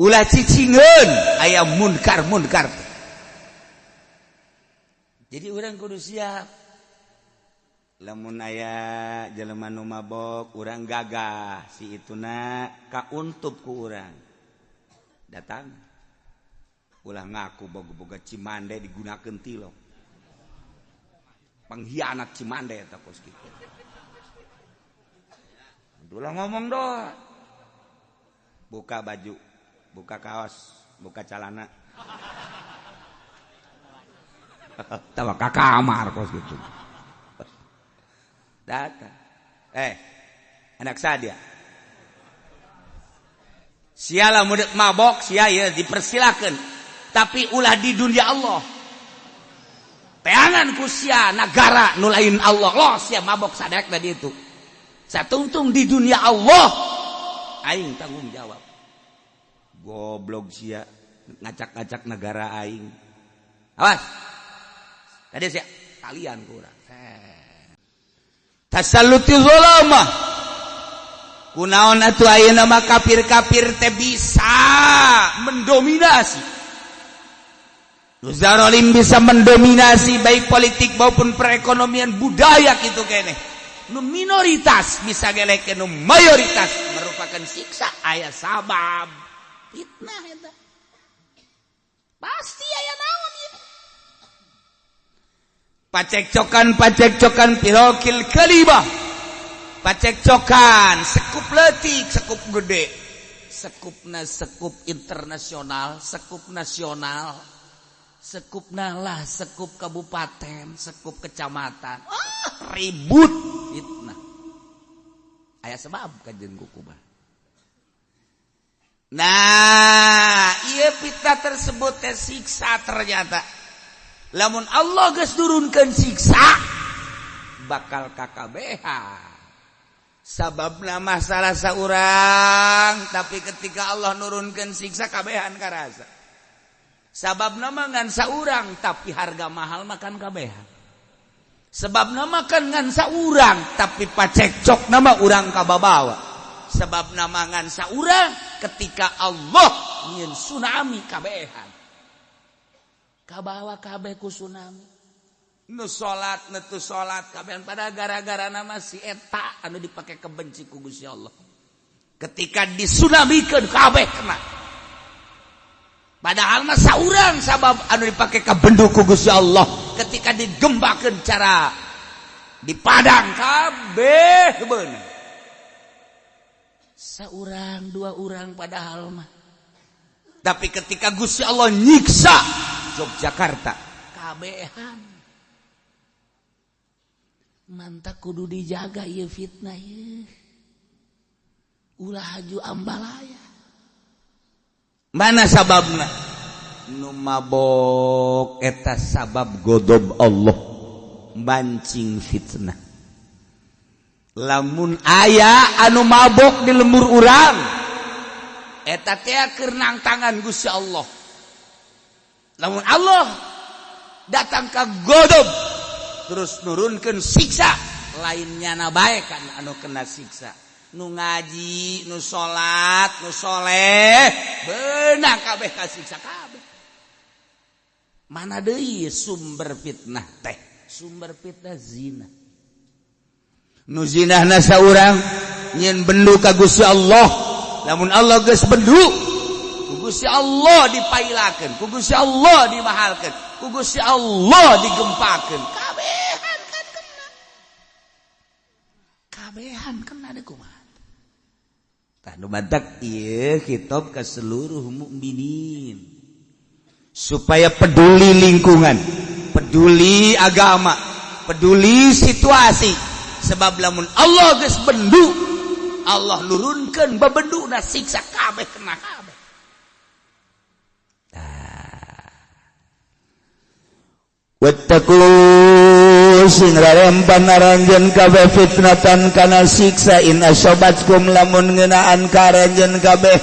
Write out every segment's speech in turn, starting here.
Ulah cicingeun aya munkar munkar. Jadi urang kudu siap. Lamun aya jelema nu mabok, urang gagah si ituna kauntup ku urang. Datang. Ulah ngaku boga-boga Cimande digunakeun tilok. Pengkhianat Cimande eta kos kitu. Ulah ngomong doang. Buka baju, buka kaos, buka celana. Tawa ka kamar kos gitu. Datang. Anak sadia. Siala mudik mabok, sia ya dipersilakan. Tapi ulah di dunia Allah. Teangan ku sia nagara nu lain Allah. Loh sia mabok sadek tadi itu. Satungtung di dunia Allah. Aing tanggung jawab. Goblok sia ngacak-ngacak negara aing. Awas. Tadi sia kalian kurang. Tasalluti zalamah. Kunaon atuh ayeuna mah kafir-kafir teh bisa mendominasi. Nu zarolim bisa mendominasi baik politik maupun perekonomian budaya gitu keneh. Nu minoritas bisa gelekeun nu mayoritas merupakan siksa aya sabab fitnah eta. Pasti aya naon ieu. Pacekcokan-pacekcokan pirokil kalibah. Pacekcokan sekup leutik, sekup gede. Sekupna sekup internasional, sekup nasional. Sekupna lah sekup kabupaten, sekup kecamatan. Ah, ribut fitnah. Aya sebab kajeun kukuba. Nah, ieu fitnah tersebut teh siksa ternyata. Lamun Allah geus nurunkeun siksa bakal kakabehan. Sababna masalah saurang, tapi ketika Allah nurunkeun siksa kabehan karasa. Sababna mah ngan saurang, tapi harga mahal makan kabehan. Sebabna makan ngan saurang, tapi pacekcok nama urang kababawa. Sebabna ngan saurang, ketika Allah nyieun tsunami kabehan. Kabawa kabeh ku tsunami. Nu salat, nu teu salat kabehan pada gara-gara nama si eta anu dipake kebenci ku Gusti Allah. Ketika disunamikeun kabeh kena. Padahal mah saurang sabab anu dipake kabendu ku Gusti Allah. Ketika digembakeun cara di padang kabeh beunang. Saurang dua orang padahal mah. Tapi ketika Gusti Allah nyiksa Yogyakarta kabehan. Mantap kudu dijaga ieu fitnah ieu. Ulah haju ambalaya. Mana sababna? Nu mabok eta sabab godob Allah mancing fitnah. Lamun aya anu mabok di lembur urang eta teh keur tangan Gusti Allah. Lamun Allah datang ka godob terus nurunkeun siksa, lainnya na bae kan anu kena siksa. Nu ngaji, nu salat, nu soleh, beunang kabeh kasiksa kabeh. Mana deui sumber fitnah teh? Sumber fitnah zina. Nu zinahna saurang nyieun bendu ka Gusti Allah. Lamun Allah geus bendu, ku Gusti Allah dipailakeun, ku Gusti Allah dimahalkeun, ku Gusti Allah digempakeun. Kabehan kan kena. Kabehan kena deui kumaha? Tah nu matak ieu kitab ka seluruh mukminin supaya peduli lingkungan, peduli agama, peduli situasi. Sebab lamun Allah geus bendu, Allah nurunkeun bebenduna siksa kabeh kena kabeh. Tah. Wattaqu sing rarempan aranjeun kabeh fitnatan kana siksa in asobatkum lamun ngeunaan ka aranjeun kabeh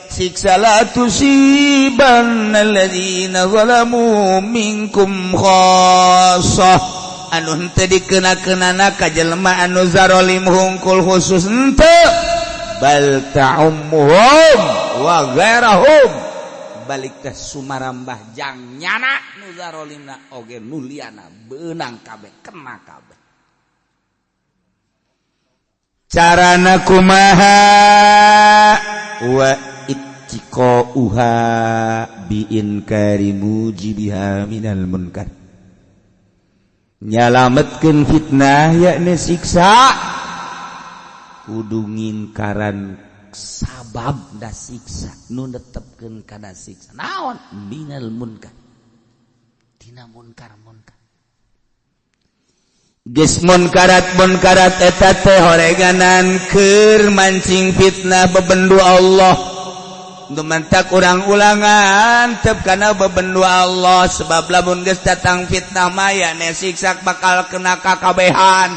siksa la tusiban alladzina zalamu minkum khassah anu henteu dikeuna-keunana ka jelema anu zarolim hungkul khusus henteu bal ta'ummuhum wa ghairahum balik teh sumarambah jang nyana nu zarolimna oge nu liana beunang kabeh kena kabeh. Carana kumaha wa ittiqauha bi inkari mujibiha minal munkar, nyalametkeun fitnah yakni siksa kudu ngingkaran sabab da siksa nu netepkeun kana siksa naon minal munkar tina munkar munkar geus munkarat munkarat eta teh horeganan keur mancing fitnah bebendu Allah. Nu mantak urang ulangan tep kana bebendu Allah, sebab lamun geus datang fitnah maya ne siksa bakal kena kakabehan.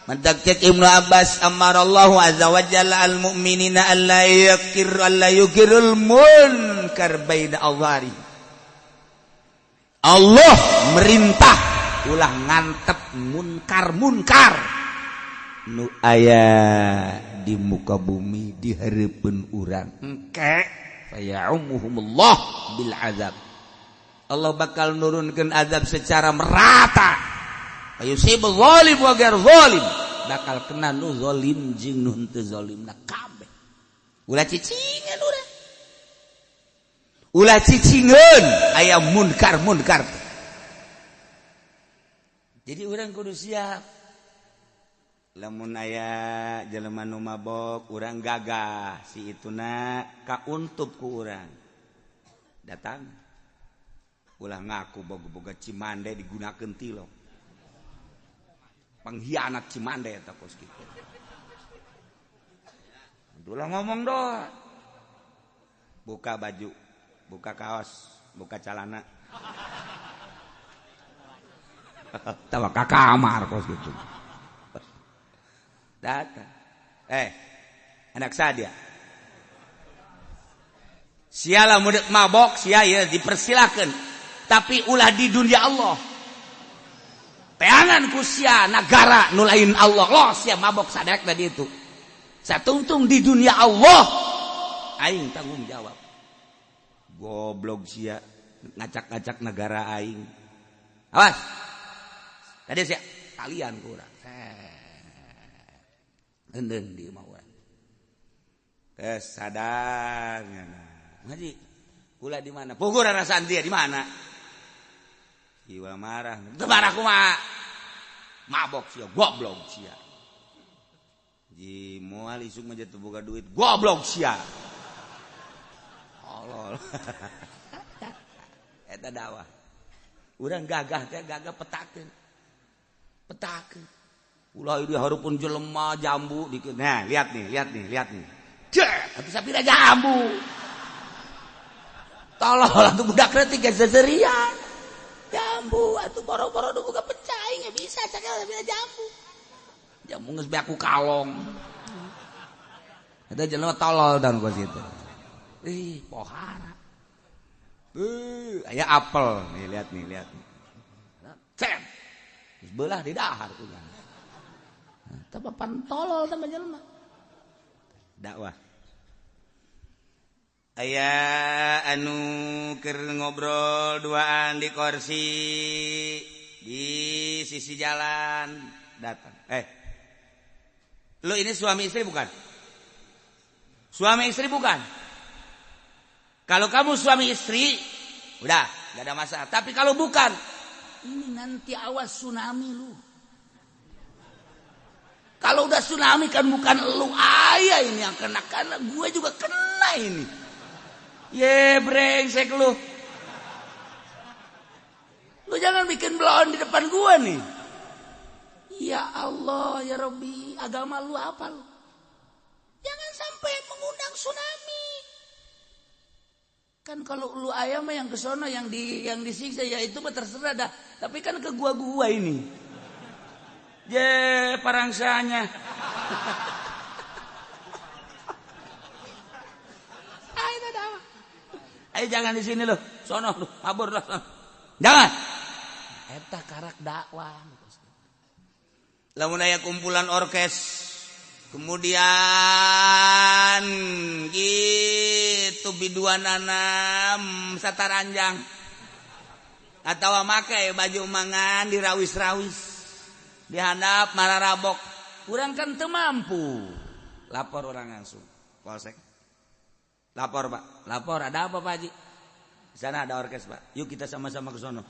Mantak cek Ibnu Abbas, amarallahu azza wa jalla al mu'minina alla yakir alla yukirul munkar baina awari. Allah merintah ulah ngantep munkar-munkar nu aya di muka bumi di hareupeun urang. Engke faya'umuhumullah bil azab. Allah bakal nurunkeun azab secara merata. Fayusibul zalim wa ghair zalim. Bakal kena nu zalim jeung nu henteu zalimna kabeh. Ulah cicingan urang. Ulah cicingeun aya munkar-munkar. Jadi urang kudu siap. Lamun aya jelema nu mabok urang gagah si ituna kauntup ku urang. Datang. Ulah ngaku boga-boga Cimande digunakeun tilok. Pengkhianat Cimande eta kos kitu. Ulah ngomong doang. Buka baju, buka kaos, buka celana. Tawa ka kamar kos gitu. Datang. Anak sadia. Siala mudik mabok sia ya dipersilakan. Tapi ulah di dunia Allah. Teangan ku sia nagara nu lain Allah. Loh sia mabok sadek tadi itu. Satungtung di dunia Allah aing tanggung jawab. Goblok sia ngacak-ngacak negara aing. Awas. Tadi sia kalian kurang. Endeng di imah urang. Geus sadar ngaji. Kula di mana? Pugur rasaan dia di mana? Jiwa marah. Teu marah kumaha? Mabok sia, goblok sia. Ji moal isuk mah jatuh boga duit, goblok sia. Allah. Eta dakwah. Urang gagah teh gagah petakeun. Petakeun. Ulah ieu hareupeun jelema jambu dikeun. Nah, lihat nih, lihat nih, lihat nih. Cek, atuh sapira jambu. Tolol atuh budak leutik geus seserian. Jambu atuh boro-boro nu boga pecah nya bisa cakal sapira jambu. Jambu geus beak ku kalong. Eta jelema tolol dan kos kitu. Ih, pohara. Aya apel nih, lihat nih, lihat nih. Cek. Geus beulah di dahar ku nya. Tah papan tolol tah jelema. Dakwah. Aya anu keur ngobrol duaan di kursi di sisi jalan datang. Lu ini suami istri bukan? Suami istri bukan? Kalau kamu suami istri, udah, gak ada masalah. Tapi kalau bukan, ini nanti awas tsunami lu. Kalau udah tsunami kan bukan lu ayah ini yang kena, karena gue juga kena ini. Ye brengsek lu. Lu jangan bikin bloon di depan gue nih. Ya Allah, ya Rabbi, agama lu apa lu? Jangan sampai mengundang tsunami. Kan kalau lu ayam yang kesono yang disiksa ya itu mah terserah dah. Tapi kan ke gua-gua ini. Ye parangsanya. Ayo jangan di sini lo, sono lu, mabur lah. Jangan. Eta karak dakwah. Lamun aya kumpulan orkes, kemudian Hiji dua nanam sataranjang atawa make baju mangan dirawis-rawis dihandap mararabok. Urang kan teu mampu. Lapor orang langsung polsek. Lapor Pak, lapor ada apa Pak Haji? Di sana ada orkes Pak. Yuk kita sama-sama ke sono.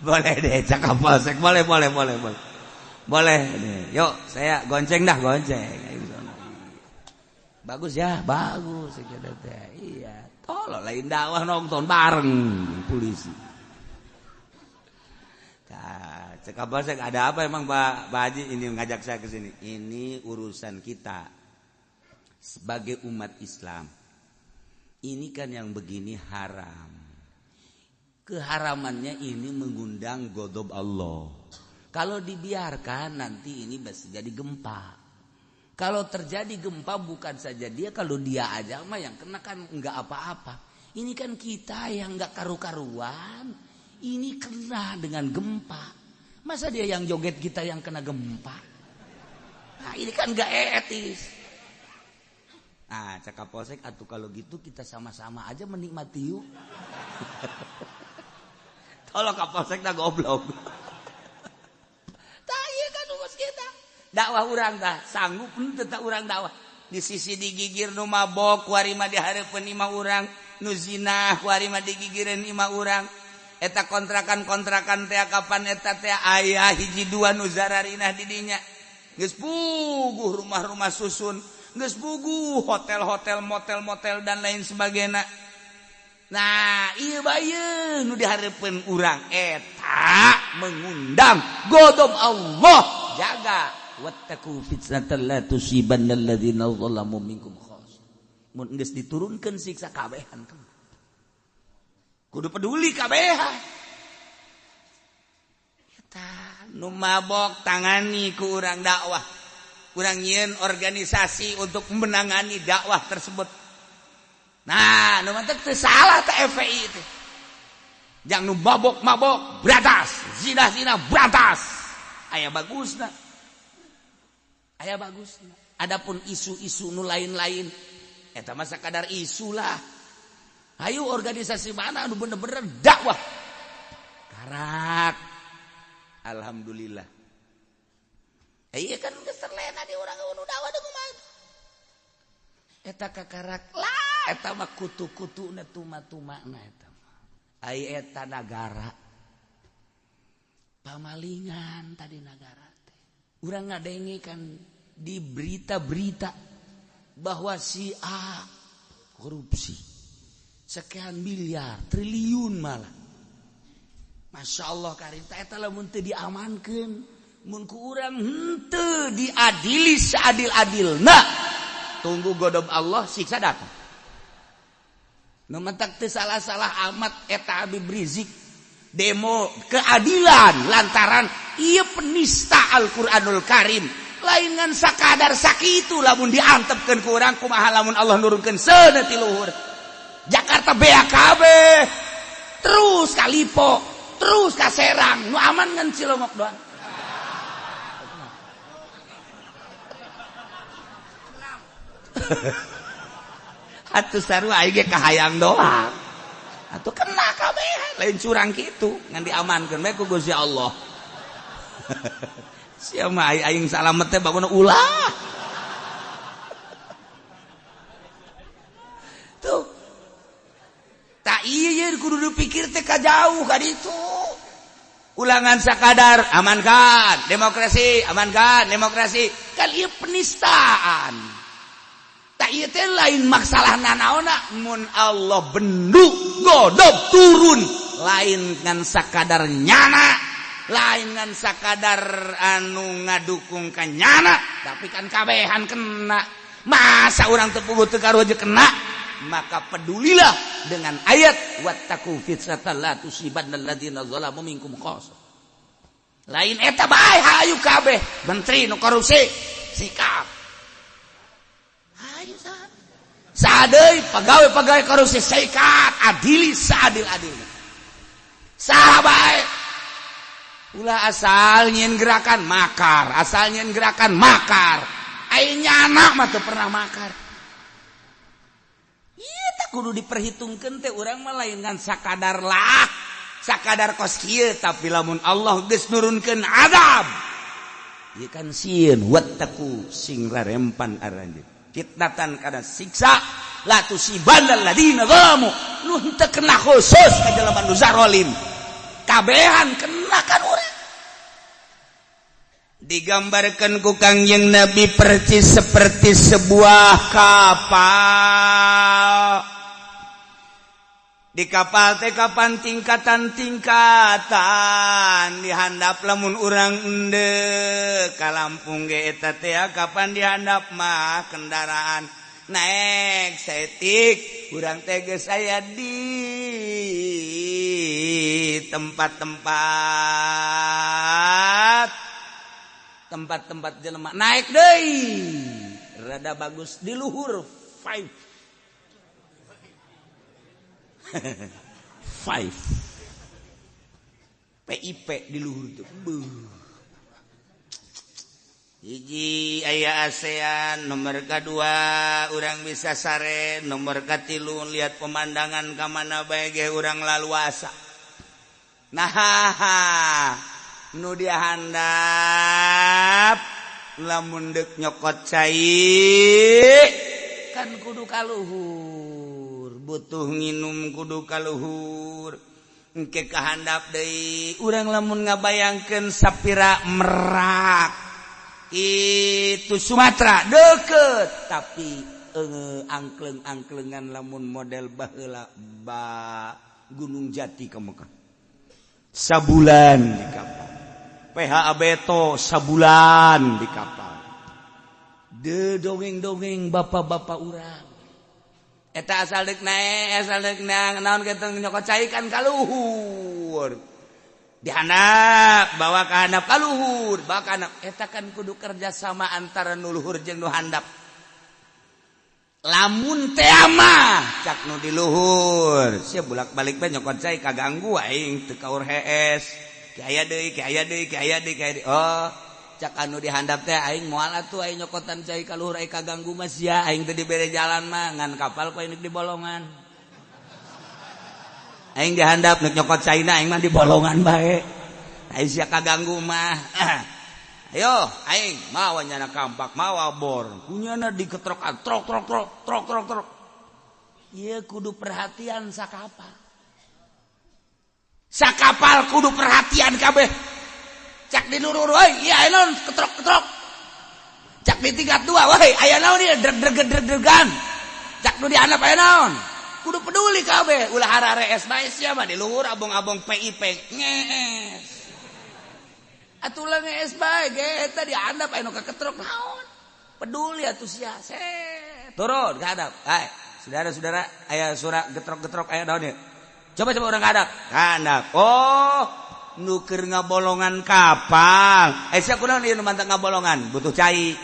Boleh deh, cakap polsek, boleh boleh boleh boleh. Boleh deh. Yuk, saya gonceng dah, gonceng. Bagus ya, bagus iya. Tolong lain dakwah nonton bareng polisi. Nah, cakap polsek ada apa emang Pak Haji ini ngajak saya ke sini? Ini urusan kita sebagai umat Islam. Ini kan yang begini haram. Keharamannya ini mengundang ghadab Allah. Kalau dibiarkan nanti ini bisa jadi gempa. Kalau terjadi gempa bukan saja dia, kalau dia aja mah yang kena kan nggak apa-apa. Ini kan kita yang nggak karu-karuan, ini kena dengan gempa. Masa dia yang joget kita yang kena gempa? Nah ini kan nggak etis. Nah cakap polsek, atuh kalau gitu kita sama-sama aja menikmati yuk. Tolong kapolsek dah goblok. Tah ieu kan urus kita. Dakwah urang tah sanggup henteu tah urang dakwah. Di sisi digigir nu mabok kuari mah dihareupeun imah urang, nu zina kuari mah digigireun imah urang. Eta kontrakan-kontrakan teh kapan eta teh aya hiji dua nu zararinah di dinya. Geus puguh rumah-rumah susun, geus puguh hotel-hotel, motel-motel dan lain sebagainya. Nah, iya bae nu dihareupeun urang eta mengundang ghadab Allah. Jaga wattaqu fitnatan la tusibanna alladzina zalamu minkum khass. Mun geus diturunkeun siksa kabehan kudu peduli kabehan. Eta nu mabok tangani ku urang dakwah. Urang nyieun organisasi untuk menangani dakwah tersebut. Nah, nu mantep teu salah teh FPI teh. Jang nu mabok-mabok berantas, zina-zina berantas. Aya bagusna. Aya bagusna. Adapun isu-isu nu lain-lain eta mah sakadar isu lah. Hayu organisasi mana anu bener-bener dakwah. Karak. Alhamdulillah. Iya kan geus terlena di urang nu dakwah deui kumaha. Eta kakarak lah eta mah kutu-kutuna tuma-tumana eta mah. Ai eta nagara. Pamalingan tadi nagara teh. Urang ngadenge kan di berita-berita bahwa si A korupsi sekian miliar, triliun malah. Masya Allah karita eta lamun teu diamankeun, mun ku urang henteu diadili seadil-adilna. Tunggu ghadab Allah siksa datang. Nu mentak teu salah-salah amat eta Habib Rizik demo keadilan lantaran ieu penista Al-Qur'anul Karim. Lain ngan sakadar sakitu lamun diantepkeun ku urang kumaha lamun Allah nurunkeun seuneu ti luhur. Jakarta BAKB terus ka Lipo, terus ka Serang, nu aman ngan Cilongok doang. Atuh sarua aing ge kahayang doang. Atuh kena kabeh lain curang kitu ngan diamankeun bae ku Gusti Allah. Sia mah aing salamet teh bangun ulah. Tuh. Tak ieu kudu dipikir teh ka jauh ka ditu. Ulangan sakadar amankan demokrasi, amankan demokrasi. Kan ieu penistaan. Tak ieu teh lain masalah nanaona mun Allah bendu godob turun lain ngan sakadar nyana, lain ngan sakadar anu ngadukung ka nyana, tapi kan kabehan kena. Masa urang teu puguh teu karuh aja kena? Maka pedulilah dengan ayat wattaqu fitnatan la tusibannal ladzina zalamu minkum khassah. Lain eta bae hayu kabeh menteri nu korupsi sikap. Hayu saha? Sadeui pegawai-pegawai korupsi sikat, adili seadil-adilna. Saha bae. Ulah asal nyieun gerakan makar, asal nyieun gerakan makar. Ai nyana mah teu pernah makar. Ieu teh kudu diperhitungkeun teh urang mah lain ngan sakadar lah, sakadar kos kieu, tapi lamun Allah geus nurunkeun azab ieu kan sieun. Wattaqu, sing rarempan aranjeun, fitnatan kana siksa, la tusibannal ladina zalamu, nu henteu kena khusus ka jelema nu zarolim, kabehan kena kan urang. Digambarkan ku Kangjeng Nabi percis seperti sebuah kapal. Di kapal teh kapan tingkatan-tingkatan dihandap. Lamun urang ende ka Lampung ge eta teh kapan dihandap mah kendaraan naik saeutik, urang teh geus aya di tempat-tempat tempat-tempat jelema. Naik deui rada bagus di luhur, five five PIP di luhur tuh. Beuh. Hiji aya ASEAN, nomor kedua urang bisa sare, nomor katilu lihat pemandangan ka mana bae ge urang laluasa. Nah, nu dihandap lamun deuk nyokot cai kan kudu kaluhur, butuh nginum kudu kaluhur. Engke kahandap deui urang lamun ngabayangkeun sapira Merak itu Sumatera deket, tapi angkleng-angklengan lamun model baheula ba Gunung Jati ke Mekah sabulan di kapal, PHA Beto sabulan di kapal de dongeng-dongeng bapak-bapak urang eta asal dek naik, asal dek naik naon kitu nyokot cai kan kaluhur, dihandap, bawa ke handap, kaluhur, bawa ke handap. Eta kan kudu kerja sama antara nu luhur jeung nu handap. Lamun teh mah cak nu di luhur, sia bolak-balik bae nyokot cai kaganggu aing, teu kaur hees, ki aya deui, ki aya deui, ki aya deui, ki aya deui. Oh, cak anu dihandap teh, aing moal atuh aing nyokotan cai ka luhur, aing kaganggu mah sia, aing teu dibere jalan mah ngan kapal ku aing di bolongan. Aing dihandap nek nyokot caina, aing mah di bolongan bae, aing sia kaganggu mah. Ayo aing mawa nyana kampak, mawa bor, kunyana diketrokan, trok trok trok trok trok trok. Ieu kudu perhatian sakapal, sakapal kudu perhatian kabeh. Cak di luhur, "Woi, iya naon ketrok-ketrok?" Cak di tingkat dua, "Woi, aya naon ieu dreg-dreg dreg-dregan?" Cak nu di handap, "Aya naon?" Kudu peduli kabeh, ulah hararees bae sia mah di luhur abong-abong PIP ngees. Atuh lah ngees bae ge eta di handap aya nu kaketrok naon? Peduli atuh sia. Set. Turun ke handap. Hai, saudara-saudara, aya suara getrok-getrok, aya naon ieu? Coba coba urang ka handap. Ka handap. Oh, nu keur ngabolongan kapal. Eh, sia kunaon ieu nu mantak ngabolongan? Butuh cai.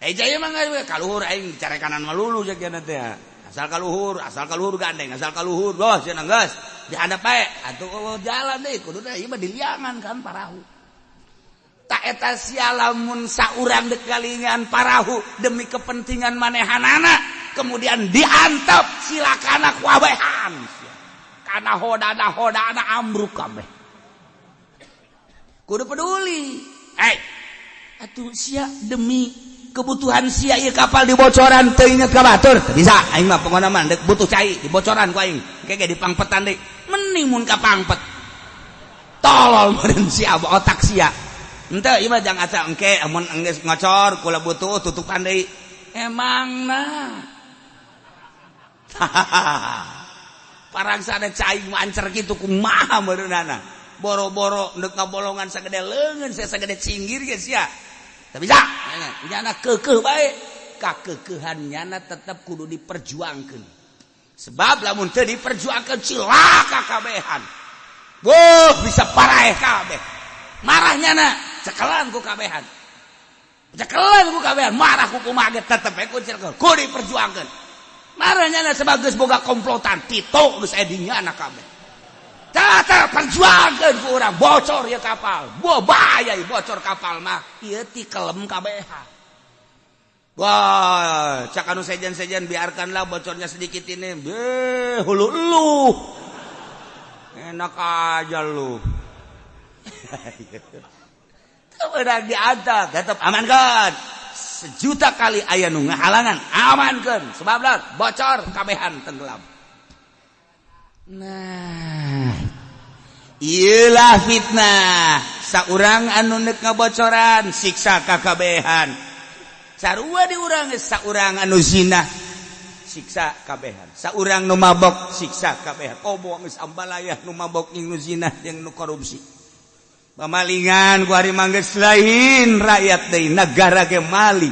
Eh, cai mah kaluhur aing carekanan melulu cek teh. Asal kaluhur, asal kaluhur gandeng, asal kaluhur, bos cenah geus. Dihadap bae. Atuh oh, jalan deui kudu teh ieu mah diliangan kan parahu. Tak eta sia lamun saurang dek galingan parahu demi kepentingan manehanana, kemudian diantep silakana kuabehan. Kana hodana hodana ambruk kabeh. Kudu peduli. Eh, atuh sia demi kebutuhan sia ieu kapal dibocoran teu inget ka batur. Teu bisa aing mah, pokona mah dek butuh cai dibocoran ku aing. Engke ge dipangpetan deui. Mending mun kapangpet. Tolol meureun sia otak sia. Henteu ieu mah jang aca engke amun geus ngocor kula butuh tutupan deui. Emang nah. Parang sada cai mancer kitu kumaha meureunana. Boro-boro ndek ngabolongan sagede leungeun sia, sagede cinggir ge sia. Tapi bisa. Nyana keukeuh bae. Kakeukehan nyana tetep kudu diperjuangkeun. Sebab lamun teu diperjuangkeun cilaka kabehan. Wuh, bisa paraeh kabeh. Marah nyana, cekelan ku kabehan. Cekelan ku kabehan, marah ku kumaha ge tetep we ku cekel, kudu diperjuangkeun. Marah nyana sebab geus boga komplotan, pito geus aya di nyana kabeh. Tah perjuangkeun ku urang, bocor ieu kapal. Boh bahaya ieu bocor kapal mah. Ieu ti kelem kabehan. Wah, cak anu sejen-sejen, biarkanlah bocornya sedikit ini. Beh, hulu lu. Enak aja lu. Udah diantar, tetap aman kan? Sejuta kali aya nu ngahalangan, amankan. Sebab bocor kabehan tenggelam. Nah, iyalah fitnah. Saurang anu nek ngabocoran siksa kakabehan. Sarua di urang, saurang anu zina siksa kabehan, saurang nu mabok siksa kabehan. Komo geus ambalayah nu mabok jeung nu zina jeung nu korupsi. Pamalingan ku ari mah geus lain rakyat deui, negara ge mali.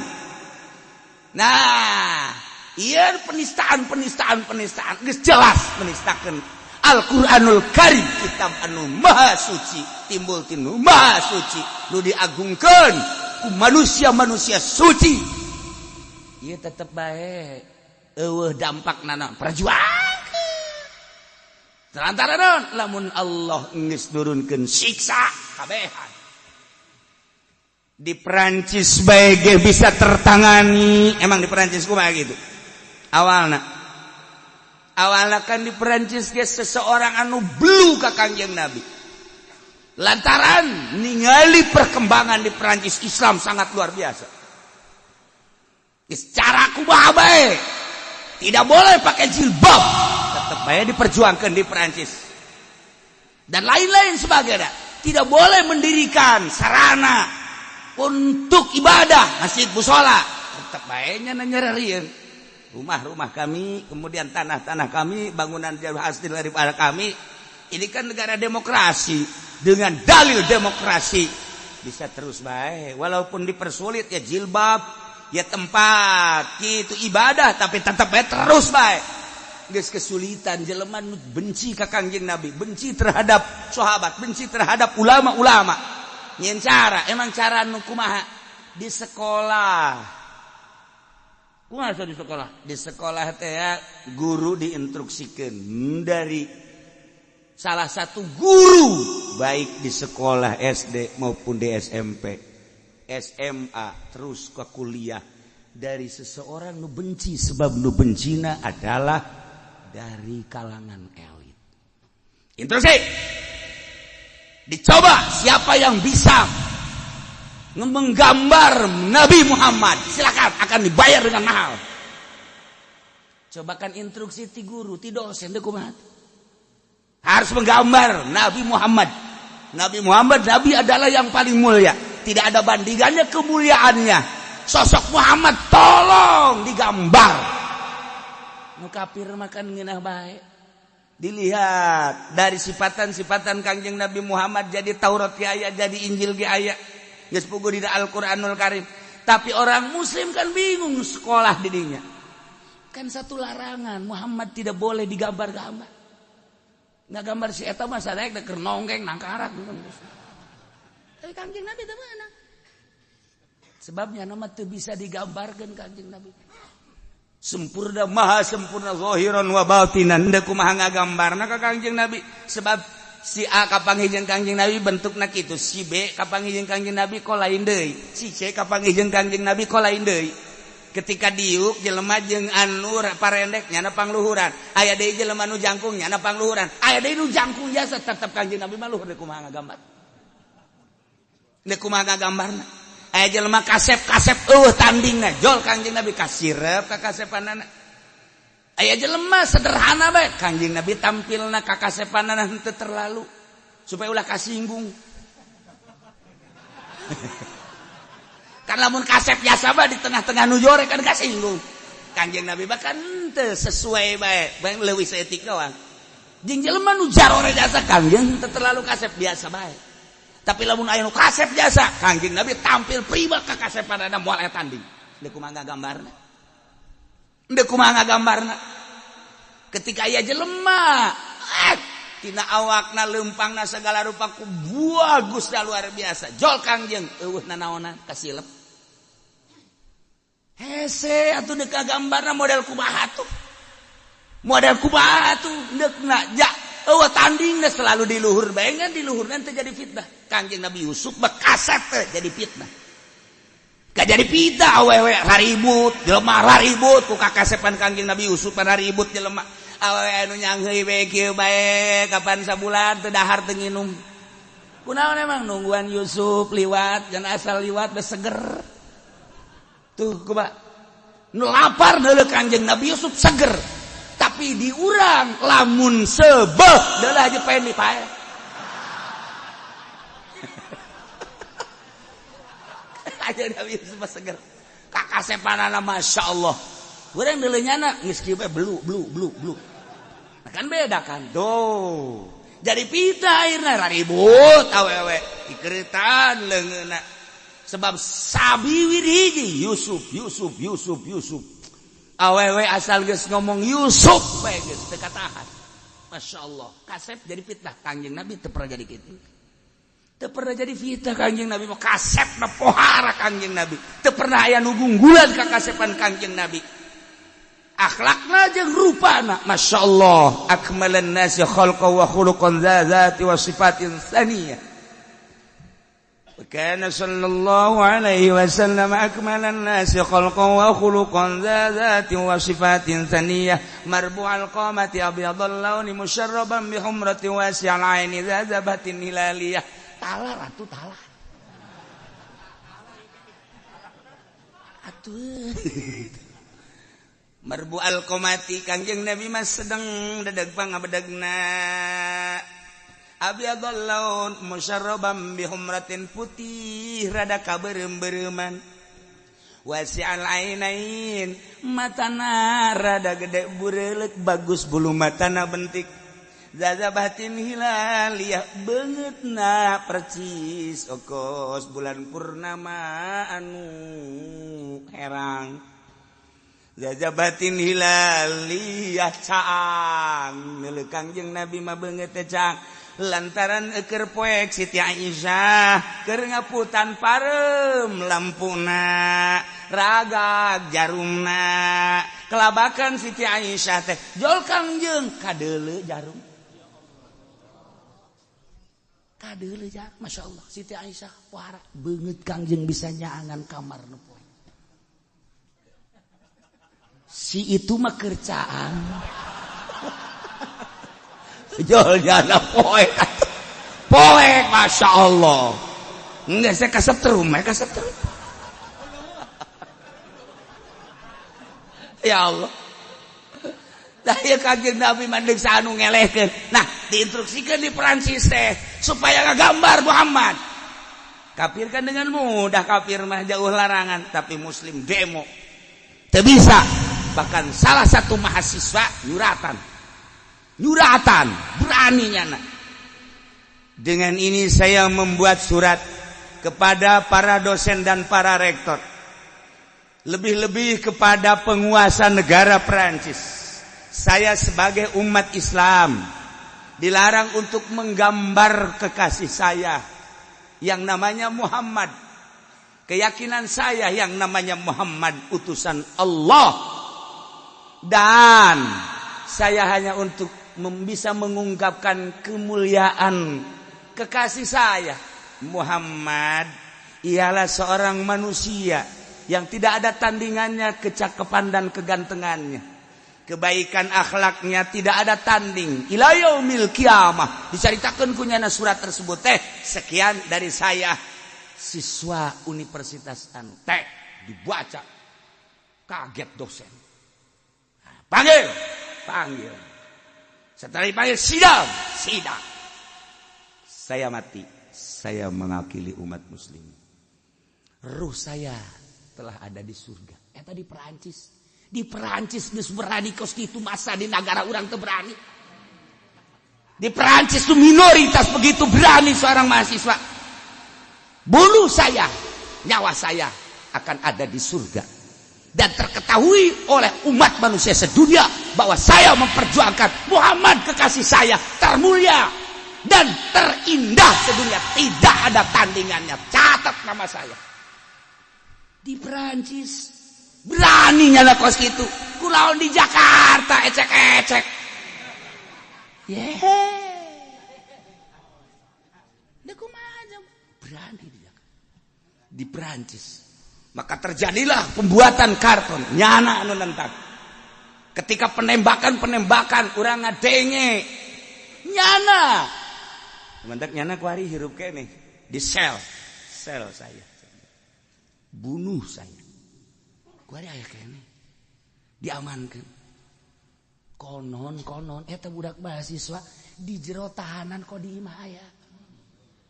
Nah, ieu penistaan, penistaan, penistaan geus jelas menistakeun Al-Qur'anul Karim, kitab anu maha suci, timbul tinu maha suci, nu diagungkeun ku manusia-manusia suci. Ieu tetep bae eueuh dampak nana perjuangan. Lantaran naon? Lamun Allah geus nurunkeun siksa kabehan. Di Perancis bae ge bisa tertangani. Emang di Perancis kumaha gitu? Awalna. Awalna kan di Perancis ge seseorang anu belu ka Kangjeng Nabi. Lantaran ningali perkembangan di Perancis, Islam sangat luar biasa. Secara kumaha bae tidak boleh pakai jilbab, tetap bae diperjuangkan di Perancis. Dan lain-lain sebagainya. Tidak boleh mendirikan sarana untuk ibadah, masjid, musola, tetap bae nya nyererieun. Rumah-rumah kami, kemudian tanah-tanah kami, bangunan jauh hasil daripada kami. Ini kan negara demokrasi, dengan dalil demokrasi bisa terus baik walaupun dipersulit ya jilbab ya tempat gitu ibadah, tapi tetap baik, terus baik. Geus kesulitan jelema nu benci ka Kangjeng Nabi, benci terhadap sahabat, benci terhadap ulama-ulama. Nyen cara, emang cara nu kumaha? Di sekolah. Kumaha di sekolah? Di sekolah teh ya, guru diinstruksikan dari salah satu guru baik di sekolah SD maupun di SMP, SMA, terus ke kuliah, dari seseorang nu benci, sebab nu bencina adalah dari kalangan elit. Instruksi. Dicoba siapa yang bisa menggambar Nabi Muhammad, silakan, akan dibayar dengan mahal. Coba kan instruksi ti guru, ti dosen teh kumaha? Harus menggambar Nabi Muhammad. Nabi Muhammad, Nabi adalah yang paling mulia. Tidak ada bandingannya kemuliaannya. Sosok Muhammad tolong digambar. Nu kafir makan ngeunah bae. Dilihat dari sifatan-sifatan Kangjeng Nabi Muhammad, jadi Taurat ge aya, jadi Injil ge aya. Geus puguh dina Al-Qur'anul Karim. Tapi orang muslim kan bingung sekolah didinya. Kan satu larangan, Muhammad tidak boleh digambar-gambar. Nggak gambar si eta mah sadaya keur nonggeng nangkarak. Tapi Kangjeng Nabi teu meunang. Sebabnya nama teu bisa digambarkeun Kangjeng Nabi. Sempurna, maha sempurna zahiran wa batinan. Henteu kumaha ngagambarna ka Kangjeng Nabi, sebab si A kapanggih jeung Kangjeng Nabi bentukna kitu, si B kapanggih jeung Kangjeng Nabi kok lain deui, si C kapanggih jeung Kangjeng Nabi kok lain deui. Ketika diuk jelema jeung anu parendek nyana pangluhuran, aya deui jelema nu jangkung nyana pangluhuran, aya deui nu jangkung jasa, tetep Kangjeng Nabi mah luhur. Kumaha ngagambar? Deuk kumaha ngagambarna? Aya jelema kasep-kasep eueuh tandingna, jol Kangjeng Nabi kasirep ka kasepanana. Aya jelema sederhana bae, Kangjeng Nabi tampilna ka kasepanana henteu terlalu supaya ulah kasinggung. Kan lamun kasep biasa mah di tengah-tengah nu jore kan kasinggung. Kangjeng Nabi bahkan henteu, sesuai bae, bae leuwih saeutik doang. Jeung jelema nu jarore jasa, Kangjeng henteu terlalu kasep, biasa bae. Tapi lamun aya nu kasep jasa, Kangjeng Nabi tampil prima ka kasepanana, moal aya tanding. Deuk kumaha gambarna? Deuk kumaha gambarna? Ketika aya jelema tina awakna, lempangna, segala rupa ku bagus da luar biasa, jol Kangjeng eueuh nanaonan, kasilep hese atuh. Deuk gambarna model kumaha tuh? Model kumaha tuh deukna? Ja eueuh tandingna, selalu di luhur bae. Di luhur nanti jadi fitnah. Kangjeng Nabi Yusuf mah kasep teh jadi fitnah. Da jadi pita awewe raribut, jelema raribut ku kakasepan Kangjeng Nabi Yusuf raribut jelema. Awewe anu nyangheui we kieu bae kapan sabulan teu dahar teu nginum. Kunaon emang nungguan Yusuf liwat, jangan asal liwat bae seger. Tuh kumaha? Nu lapar deuleu Kangjeng Nabi Yusuf seger. Tapi di urang lamun sebeh deuleu aja paen dipae. Aja Nabi Yusuf seger. Kakasepanana Masya Allah. Urang deuleu nyana geus kieu bae belu belu belu belu. Nah, kan beda kan. Tuh. Jadi pita akhirna raribut awewe dikeretan leungeunna. Sebab sabiwir hiji Yusuf Yusuf Yusuf Yusuf. Awewe asal geus ngomong Yusuf bae geus teu katahan. Masya Allah. Kasep jadi fitnah. Kangjeng Nabi teu pernah jadi kitu. Teu pernah jadi fitnah Kangjeng Nabi mah kasepna pohara Kangjeng Nabi. Teu pernah aya nu gunggulan ka kasepan Kangjeng Nabi. Akhlakna jeung rupana Masya Allah. Akmalan nasi khalqan wa khuluqan zati wa sifatin saniyah. Kana sallallahu alaihi wasallam akmalan nasi khalqan wa khuluqan zati wa sifatin saniyah marbu'al qamati abyadal launi musyarraban bi humrati wasi'al aini zazabatin hilaliyah. Talar atuh talar. Atuh. Marbu al-qamati Kangjeng Nabi mah sedeng dedeg pangabedegna. Abyadul laun musyarraban bi humratin putih rada kaberem-bereman. Wasi'al ainain matana rada gede bureulek bagus bulu matana bentik. Zazabatin hilaliyah beungeutna percis okos bulan purnama anu herang. Zazabatin hilaliyah caang neuleuh Kangjeng Nabi mah beungeut teh caang lantaran eukeur poek Siti Aisyah keur ngaputan pareum lampuna ragag jarumna kelabakan Siti Aisyah teh jol Kangjeng kadeuleu jarum kadeuleu jarum Masya Allah Siti Aisyah pohara beungeut Kangjeng bisa nyaangan kamar nu poek si itu mah kercaan jol jana poek poek Masya Allah enggak saya kasetrum ya kasetrum ya Allah dah ya Kangjeng Nabi mandeg anu ngelehkeun. Nah diinstruksikeun di Perancis teh supaya ngagambar Muhammad. Kafir kan dengan mudah, kafir mah jauh larangan, tapi muslim demo teu bisa. Bahkan salah satu mahasiswa nyuratan nyuratan beraninya. Nah, dengan ini saya membuat surat kepada para dosen dan para rektor, lebih-lebih kepada penguasa negara Perancis. Saya sebagai umat Islam dilarang untuk menggambar kekasih saya yang namanya Muhammad. Keyakinan saya yang namanya Muhammad utusan Allah, dan saya hanya untuk bisa mengungkapkan kemuliaan kekasih saya Muhammad. Ialah seorang manusia yang tidak ada tandingannya kecakepan dan kegantengannya, kebaikan akhlaknya tidak ada tanding ila yaumil kiamah. Diceritakan kunyana surat tersebut teh. Sekian dari saya siswa universitas anu teh dibaca kaget dosen. Panggil, panggil. Setelah dipanggil sidang, sidang. Saya mati, saya mengakili umat muslim. Ruh saya telah ada di surga. Eta di Perancis. Di Perancis geus berani kos kitu, masa di negara urang teu berani. Di Perancis tuh minoritas begitu berani seorang mahasiswa. Bunuh saya, nyawa saya akan ada di surga. Dan terketahui oleh umat manusia sedunia bahwa saya memperjuangkan Muhammad kekasih saya termulia dan terindah sedunia, tidak ada tandingannya. Catat nama saya. Di Perancis berani nyala kos gitu. Kulaon di Jakarta ecek-ecek. Yeah. Berani di Jakarta. Di Perancis. Maka terjadilah pembuatan karton nyana anu nentang. Ketika penembakan-penembakan urang ngadenge nyana. Mendak nyana kuari hirup keneh di sel. Sel saya. Bunuh saya. Kuari aya keneh. Diamankan. Konon-konon eta budak mahasiswa di jero tahanan kok di imah aya.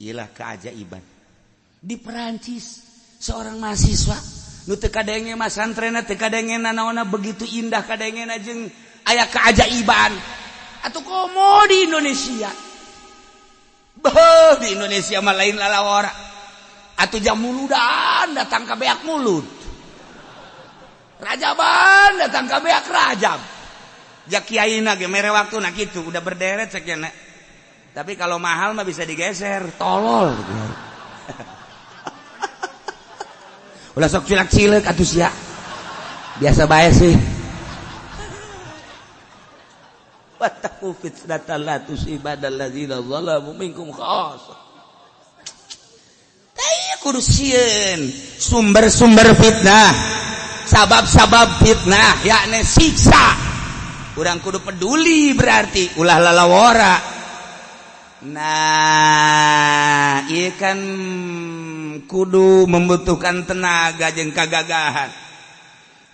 Ilah keajaiban. Di Perancis seorang mahasiswa nu teu kadenge masantrena teu kadenge nanaonna begitu indah kadengena jeung aya keajaiban. Atuh komo di Indonesia. Beuh di Indonesia mah lain lalawara. Atuh jam muludan datang ka beak mulut. Rajaban datang ka beak rajab. Ja kiaina ge mere waktuna kitu udah berderet sakieu. Tapi kalau mahal mah bisa digeser, tolol. Ulah sok cilak-cilek atuh sia. Biasa bae sih. Wattaqu fitnatan la tusibannal ladzina zalamu minkum khassah. Tah kudu sieun sumber-sumber fitnah, sabab-sabab fitnah yakni siksa. Urang kudu peduli berarti ulah lalawora. Nah, ieu kan kudu membutuhkan tenaga jeung kagagahan.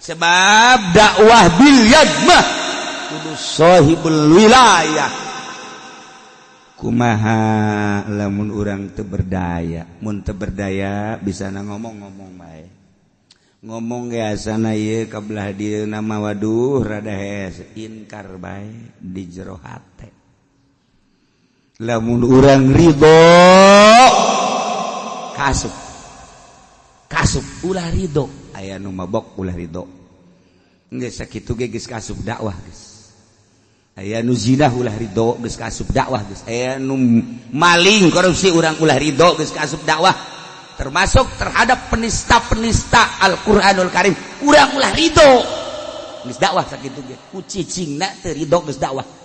Sebab dakwah bil yad mah kudu sahibul wilayah. Kumaha lamun urang teu berdaya, mun teu berdaya bisa na ngomong-ngomong bae. Ngomong ge asana ieu ka belah dieu nama waduh rada hees, inkar bae di jero hate. Lamun urang ridho kasup kasup ulah ridho aya nu mabok ulah ridho geus sakitu ge geus kasup dakwah geus aya nu zina ulah ridho geus kasup dakwah geus aya nu maling korupsi urang ulah ridho geus kasup dakwah termasuk terhadap penista-penista Al-Qur'anul Karim urang ulah ridho geus dakwah sakitu ge ku cicingna teu ridho geus dakwah.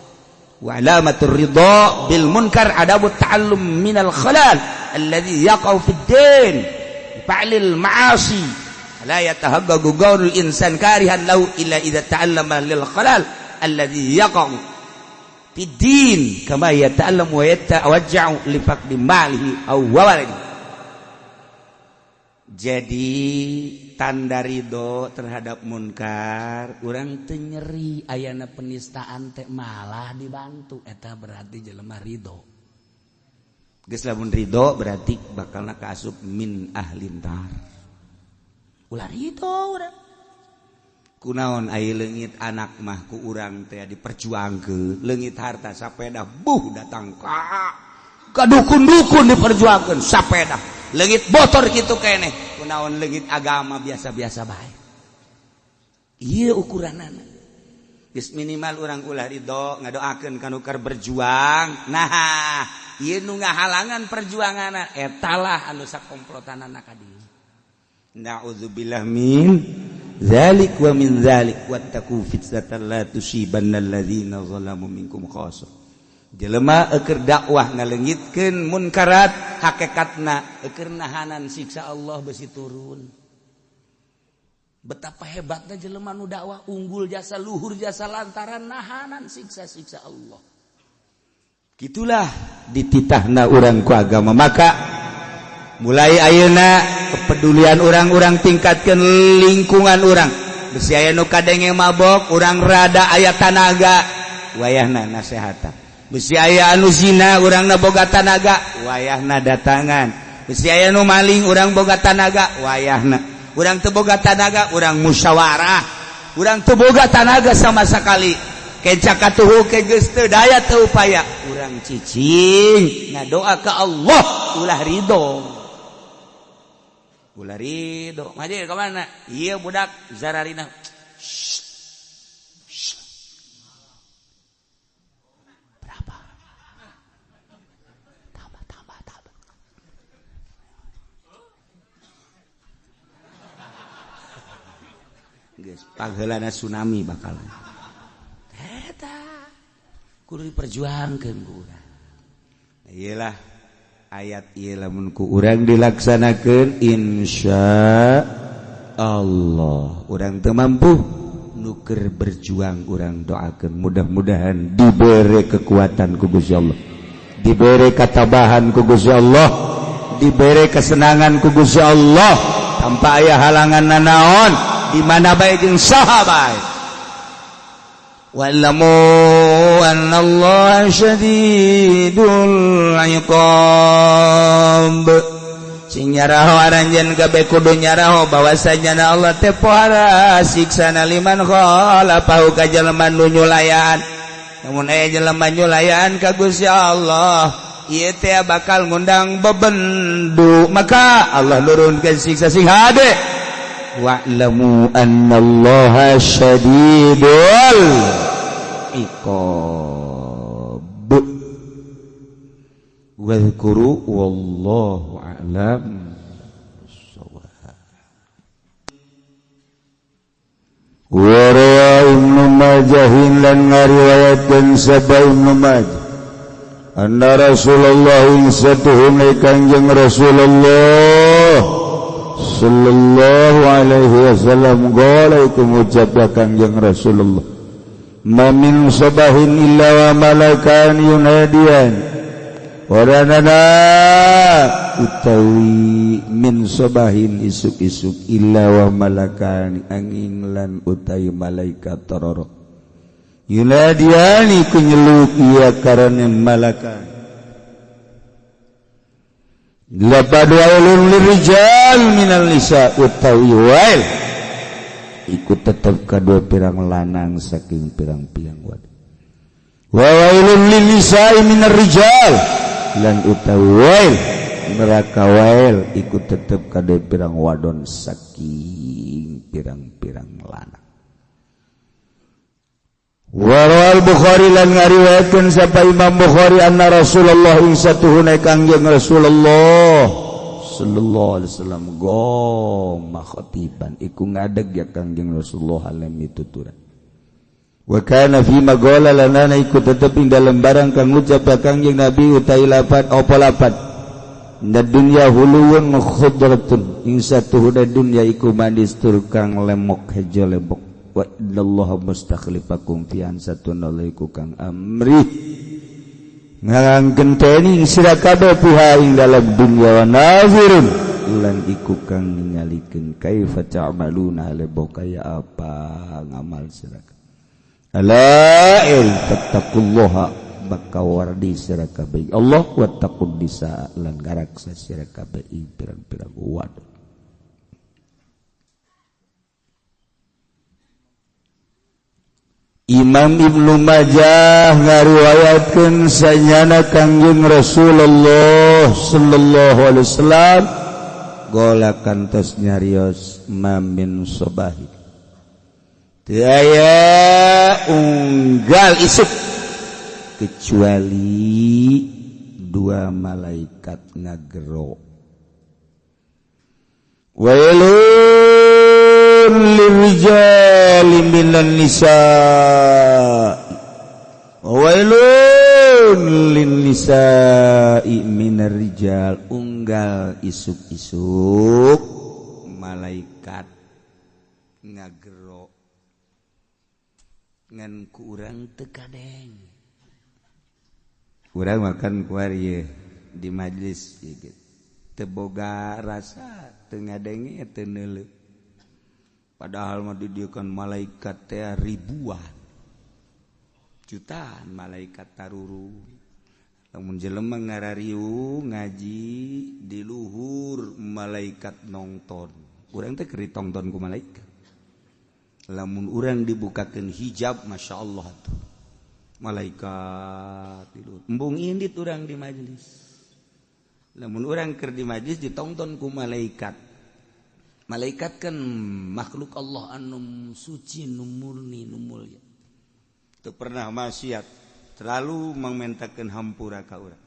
Wa alamatur ridha bil munkar adabu ta'allum minal khalal alladhi yaqau fid din fa'lil ma'asi la yatahaggagu qaulul insan karihan lahu illa idza ta'allama lil khalal alladhi yaqau fid din kama yata'allamu wa yatawajja'u li faqdi malihi aw waladihi. Jadi tanda ridho terhadap munkar urang teu nyeri ayana penistaan teh malah dibantu eta berarti jelema ridho. Geus lamun ridho berarti bakalna kaasup min ahlin nar. Ulah ridho urang. Kunaon aya leungit anak mah ku urang teh diperjuangkeun, leungit harta sapeda buh datang ka dukun-dukun diperjuangkeun sapeda. Leungit motor kitu keneh kunaon leungit agama biasa-biasa bae. Ieu ukuranana. Geus minimal urang ulah ridho ngadoakeun ka nu keur berjuang. Nah, ieu nu ngahalangan perjuanganna etalah anu sakomplotanana ka dieu. Na'udzubillah min zalik wa min zalik wattaqu fitnatan la tusibanna alladzina zalamu minkum khassah. Jelema eukeur dakwah ngaleungitkeun munkarat hakikatna eukeur nahanan siksa Allah besi turun. Betapa hebatna jelema nu dakwah unggul jasa luhur jasa lantaran nahanan siksa-siksa Allah. Gitulah dititahna urang ku agama. Maka mulai ayeuna kepedulian urang-urang tingkatkeun lingkungan urang. Besi aya nu kadenge mabok urang rada aya tanaga wayahna nasehatan. Besi aya anu zina urangna boga tanaga wayahna datangan. Besi aya nu maling urang boga tanaga wayahna. Urang teu boga tanaga urang musyawarah. Urang teu boga tanaga sama sekali. Kenca katuhu ke geus teu daya teu upaya urang cicing ngadoa ka Allah ulah ridho. Ulah ridho. Ngaji ka mana? Ieu budak zararina. Pangheulana tsunami bakal eta kudu diperjuangkeun ku urang. Iyalah ayat ieu lamun ku urang dilaksanakeun insya Allah. Urang teu mampu nuker berjuang, urang doakeun mudah-mudahan diberi kekuatan ku Gusti Allah, diberi katabahan ku Gusti Allah, diberi kesenangan ku Gusti Allah tanpa aya halangan nanaon di mana bae jeung saha bae. Wa'lamu annallaha syadidul iqab. Sing nyaraho aranjeun kabeh kudu nyaraho bahwasanya Allah teh pohara siksana liman khalafahu ka jelema nu nyulayaan. Namun aya jelema nyulayaan ka Gusti Allah, ieu teh bakal ngundang bebendu, maka Allah nurunkeun siksa sing hade. Wa'lamu annallaha syadidul iqab. Wadhkuru wallahu a'lam bissawab. Wa Ibnu Majah lan ngariwayatkeun sapa Ibnu Majah anna Rasulullah satuhune Kanjeng Rasulullah sallallahu alaihi wasallam qala iku ngucap Kanjeng Rasulullah, ma min sabahin illa wa malakan yunadian waranana utawi min sabahin isuk-isuk illa wa malakan angin lan utawi malaikat tororo yunadiani ku nyeluk iya karena malakan lapad wailun lirijal minal nisa utawi wail iku tetep kadua pirang lanang saking pirang-pirang wadon, wa wailun lin nisa'i minar rijal lan utawi wail neraka wail iku tetep kadua pirang wadon saking pirang-pirang lanang. Warawal Bukhari lan ngariwayatkeun sapa Imam Bukhari anna Rasulullah ing satuhune Kangjeng Rasulullah sallallahu alaihi wasallam goma khatiban iku ngadeg ya Kangjeng Rasulullah alam mituturan. Wa kana fi magola lanana iku tetep ing dalem barang kang ngucap ya Kangjeng Nabi utawi lafat apa lafat inna dunya huluwun khudratun ing satuhune dunya iku manis tur kang lemok hejo lemok. Wa innallaha mustakhlifakum fi ansatun alaiku kang amri ngarang genteni sira kabeh piha ing dalam dunya wa nazirun lan iku kang ningalikeun kaifa ta'maluna lebo kaya apa ngamal sira. Ala il tattaqullaha maka wardi sira kabeh Allah wa taqud disa lan ngaraksa sira kabeh ing pirang-pirang wadon. Imam Ibnu Majah ngariwayatkeun sanyana Kangjeng Rasulullah sallallahu alaihi wasallam gola kantos nyarios mamin sobahi teu aya unggal isuk kecuali dua malaikat ngagero. Wailun lirijali minan nisa wailun lin nisa'i minar rijal. Unggal isuk-isuk malaikat ngagero ngan ku urang teu kadeng. Urang makan kuari ye di majlis ieu teu boga rasa teu ngadenge teu neuleuh. Padahal mah didieukeun malaikat teh ribuan jutaan malaikat taruru. Lamun jelema ngarariung ngaji di luhur malaikat nongton. Urang teh keur ditongton ku malaikat. Lamun urang dibukakeun hijab masyaallah tuh. Malaikat di luhur. Embung indit urang di majelis. Lamun urang keur di majelis ditongton ku malaikat. Malaikat kan makhluk Allah anu suci, nu murni, nu mulia. Teu pernah maksiat, terlalu mangmentakeun hampura ka urang.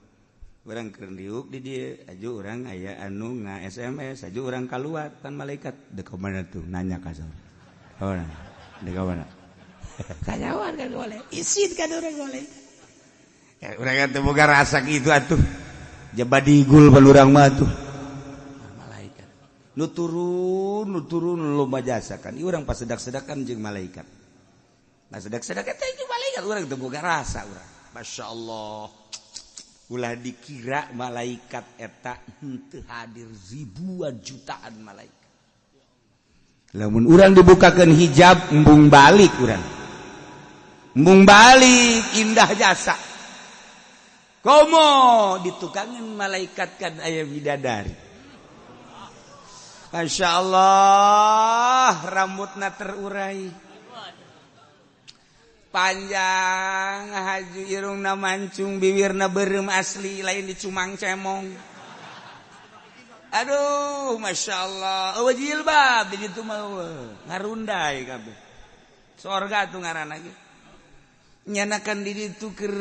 Urang keur diuk di dieu, aju urang aya anu nga SMS, aju urang kaluar kan malaikat deuk ka mana tuh nanya ka saur. Oh, deuk ka mana? Kanyawan kan boleh, isin kan urang boleh. Ya urang teu boga rasa kitu atuh. Jaba digul ban urang mah atuh. Nu turun, nu turun loba jasa kan. Ieu urang pasedak-sedakan jeung malaikat. Nah, sedak-sedak eta jeung malaikat urang teu boga rasa urang. Masya Allah. Ulah dikira malaikat eta henteu hadir ribuan jutaan malaikat. Lamun urang dibukakeun hijab embung balik urang. Embung balik indah jasa. Komo ditukangin malaikat kan aya bidadari. Masya Allah, rambutna terurai panjang, haju, irungna mancung, bibirna berem asli, lain dicumang cemong. Aduh, Masya Allah, eueuh jilbab di ditu mah ngarundai kabeh. Sorga tuh ngaranna ge. Nyanakan diri itu keur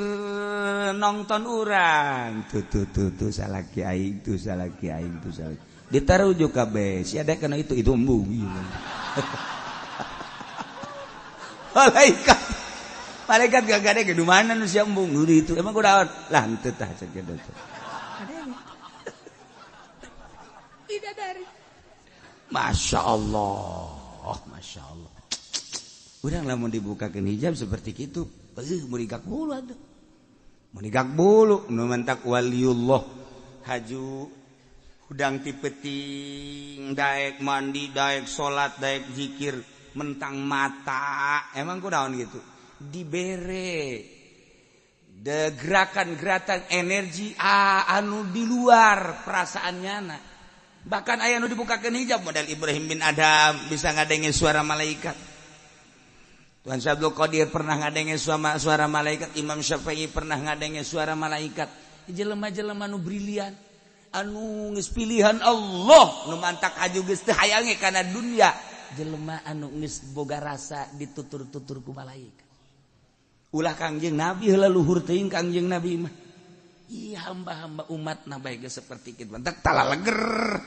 nonton urang tuh tuh tuh tuh salaki aing tuh, salaki aing tuh, salaki ditaruh juga kabeh si ada kana itu embung ieu. Malaikat malaikat gak gade ke mana nu sia embung nu itu emang kunaon lah henteu tah cek kitu bidadari. Masya Allah, Masya Allah. Urang lamun dibukakeun hijab seperti kitu, menigak bulu atuh. Menigak bulu nu mentak waliullah haju hudang ti peuting daek mandi, daek salat, daek zikir, mentang mata. Emang kunaon gitu? Dibere de gerakan-gerakan energi anu di luar perasaannya na. Bahkan aya nu dibukakeun hijab model Ibrahim bin Adam bisa ngadenge suara malaikat. Tuhan Abdul Qadir pernah ngadenge suara malaikat, Imam Syafi'i pernah ngadenge suara malaikat. Jelema-jelema nu brilian, anu geus pilihan Allah, nu mantak aju geus teu hayange kana dunya, jelema anu geus boga rasa ditutur-tutur ku malaikat. Ulah Kangjeng Nabi heula luhur teuing Kangjeng Nabi mah. Ih, hamba-hamba umat na bae geus saperti kitu, mantak talaleger.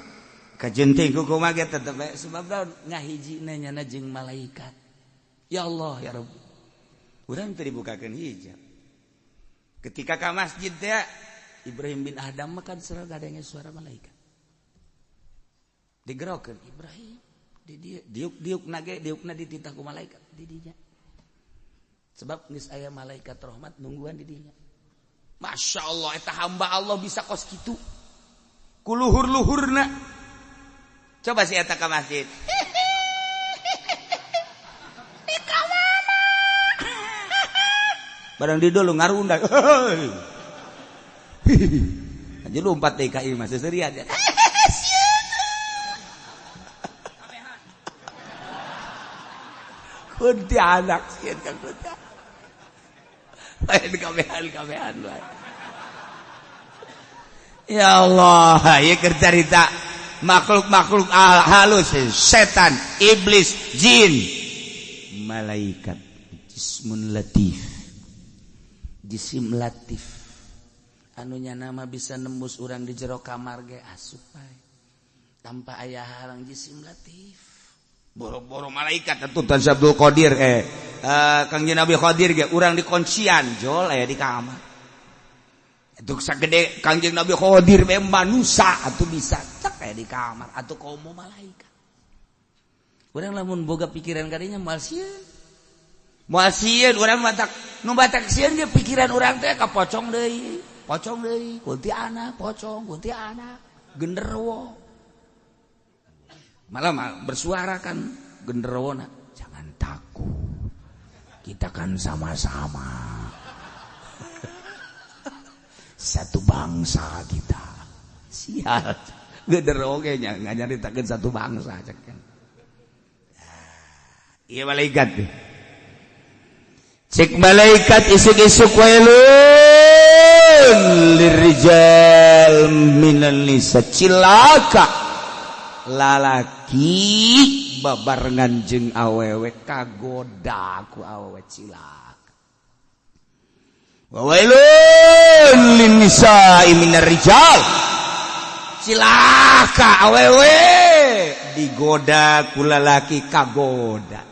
Kajenting ku kumaha ge tetep bae sebab naon ngahijina nyana jeung malaikat. Ya Allah ya Rabbi. Urang teu dibukakeun hijab. Ketika ka masjid teh Ibrahim bin Adam mah kan gadenge suara malaikat. Digerokeun Ibrahim di dieu diuk-diuk nage diukna dititah ku malaikat di dinya. Sebab geus aya malaikat rahmat nungguan di dinya. Masya Allah eta hamba Allah bisa kos kitu. Ku luhur-luhurna. Coba si eta ka masjid. Barang di dulu ngarunda. Aja lompat DKI mah seserian. Kuntilanak sieun ka kuntilanak. Lain kabehan-kabehan wae. Ya Allah, ieu keur carita makhluk-makhluk halus, setan, iblis, jin, malaikat, jismun latif. Jisim latif. Anunya nama bisa nembus urang di jero kamar ge asup bae. Tanpa aya halang jisim latif. Boro-boro malaikat tentu Tuan Abdul Qadir Kangjeng Nabi Qadir ge urang dikuncian jol aya di kamar. Itu sagede Kangjeng Nabi Qadir be manusa atuh bisa cek aya di kamar atuh komo malaikat. Urang lamun boga pikiran kadinya moal sieun. Moal sieun urang batak nu batak sieun ge pikiran urang teh ka pocong deui. Pocong deui, kuntilanak, pocong, kuntilanak, genderuwo. Malah bersuara kan genderuwona, jangan takut. Kita kan sama-sama. Satu bangsa kita. Sial. Genderuwo ge nya nganyaritakeun satu bangsa cek kan. Ieu malaikat. Cek malaikat isuk-isuk wailun lirijal minan nisa, cilaka lalaki babarengan jeung awewe kagoda ku awewe, cilaka. Wa wailun lin nisa'i minar rijal, cilaka awewe digoda ku lalaki kagoda.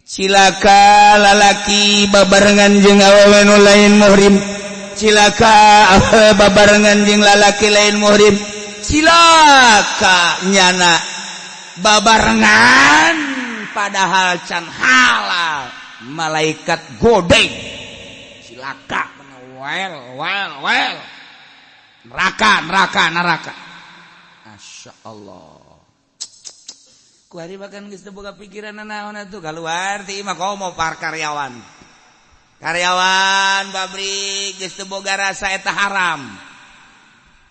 Cilaka lalaki babarengan jeung awewe nu lain muhrim, cilaka awewe babarengan jeung lalaki lain muhrim, Cilaka nyana babarengan padahal can halal, malaikat godeng, cilaka, well well well, neraka, neraka, neraka. Masya Allah. Kuari bahkan geus teu boga pikiran naon atuh, keluar ti imah komo par karyawan. Karyawan pabrik geus teu boga rasa eta haram.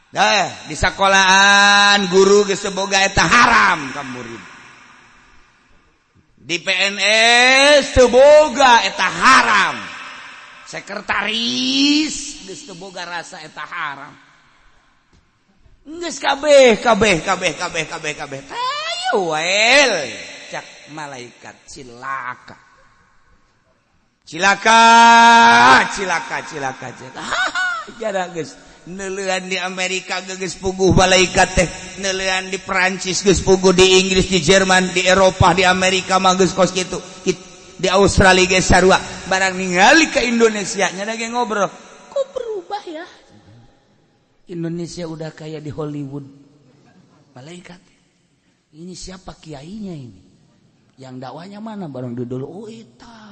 Dah di sekolahan guru geus teu boga eta haram ka murid. Di PNS teu boga eta haram. Sekretaris geus teu boga rasa eta haram. Geus kabeh kabeh kabeh kabeh kabeh kabeh. Tayo wel cak malaikat, cilaka. Cilaka, cilaka, cilaka, cilaka. Jara geus neuleuan di Amerika geus puguh malaikat teh, neuleuan di Perancis geus puguh, di Inggris, di Jerman, di Eropa, di Amerika mah geus kos kitu. Di Australia geus sarua. Barang ningali ke Indonesia nya ge ngobrol. Kok berubah ya? Indonesia udah kayak di Hollywood. Malaikat. Ini siapa kiainya ini? Yang dakwahnya mana? Barang dulu, oh eta.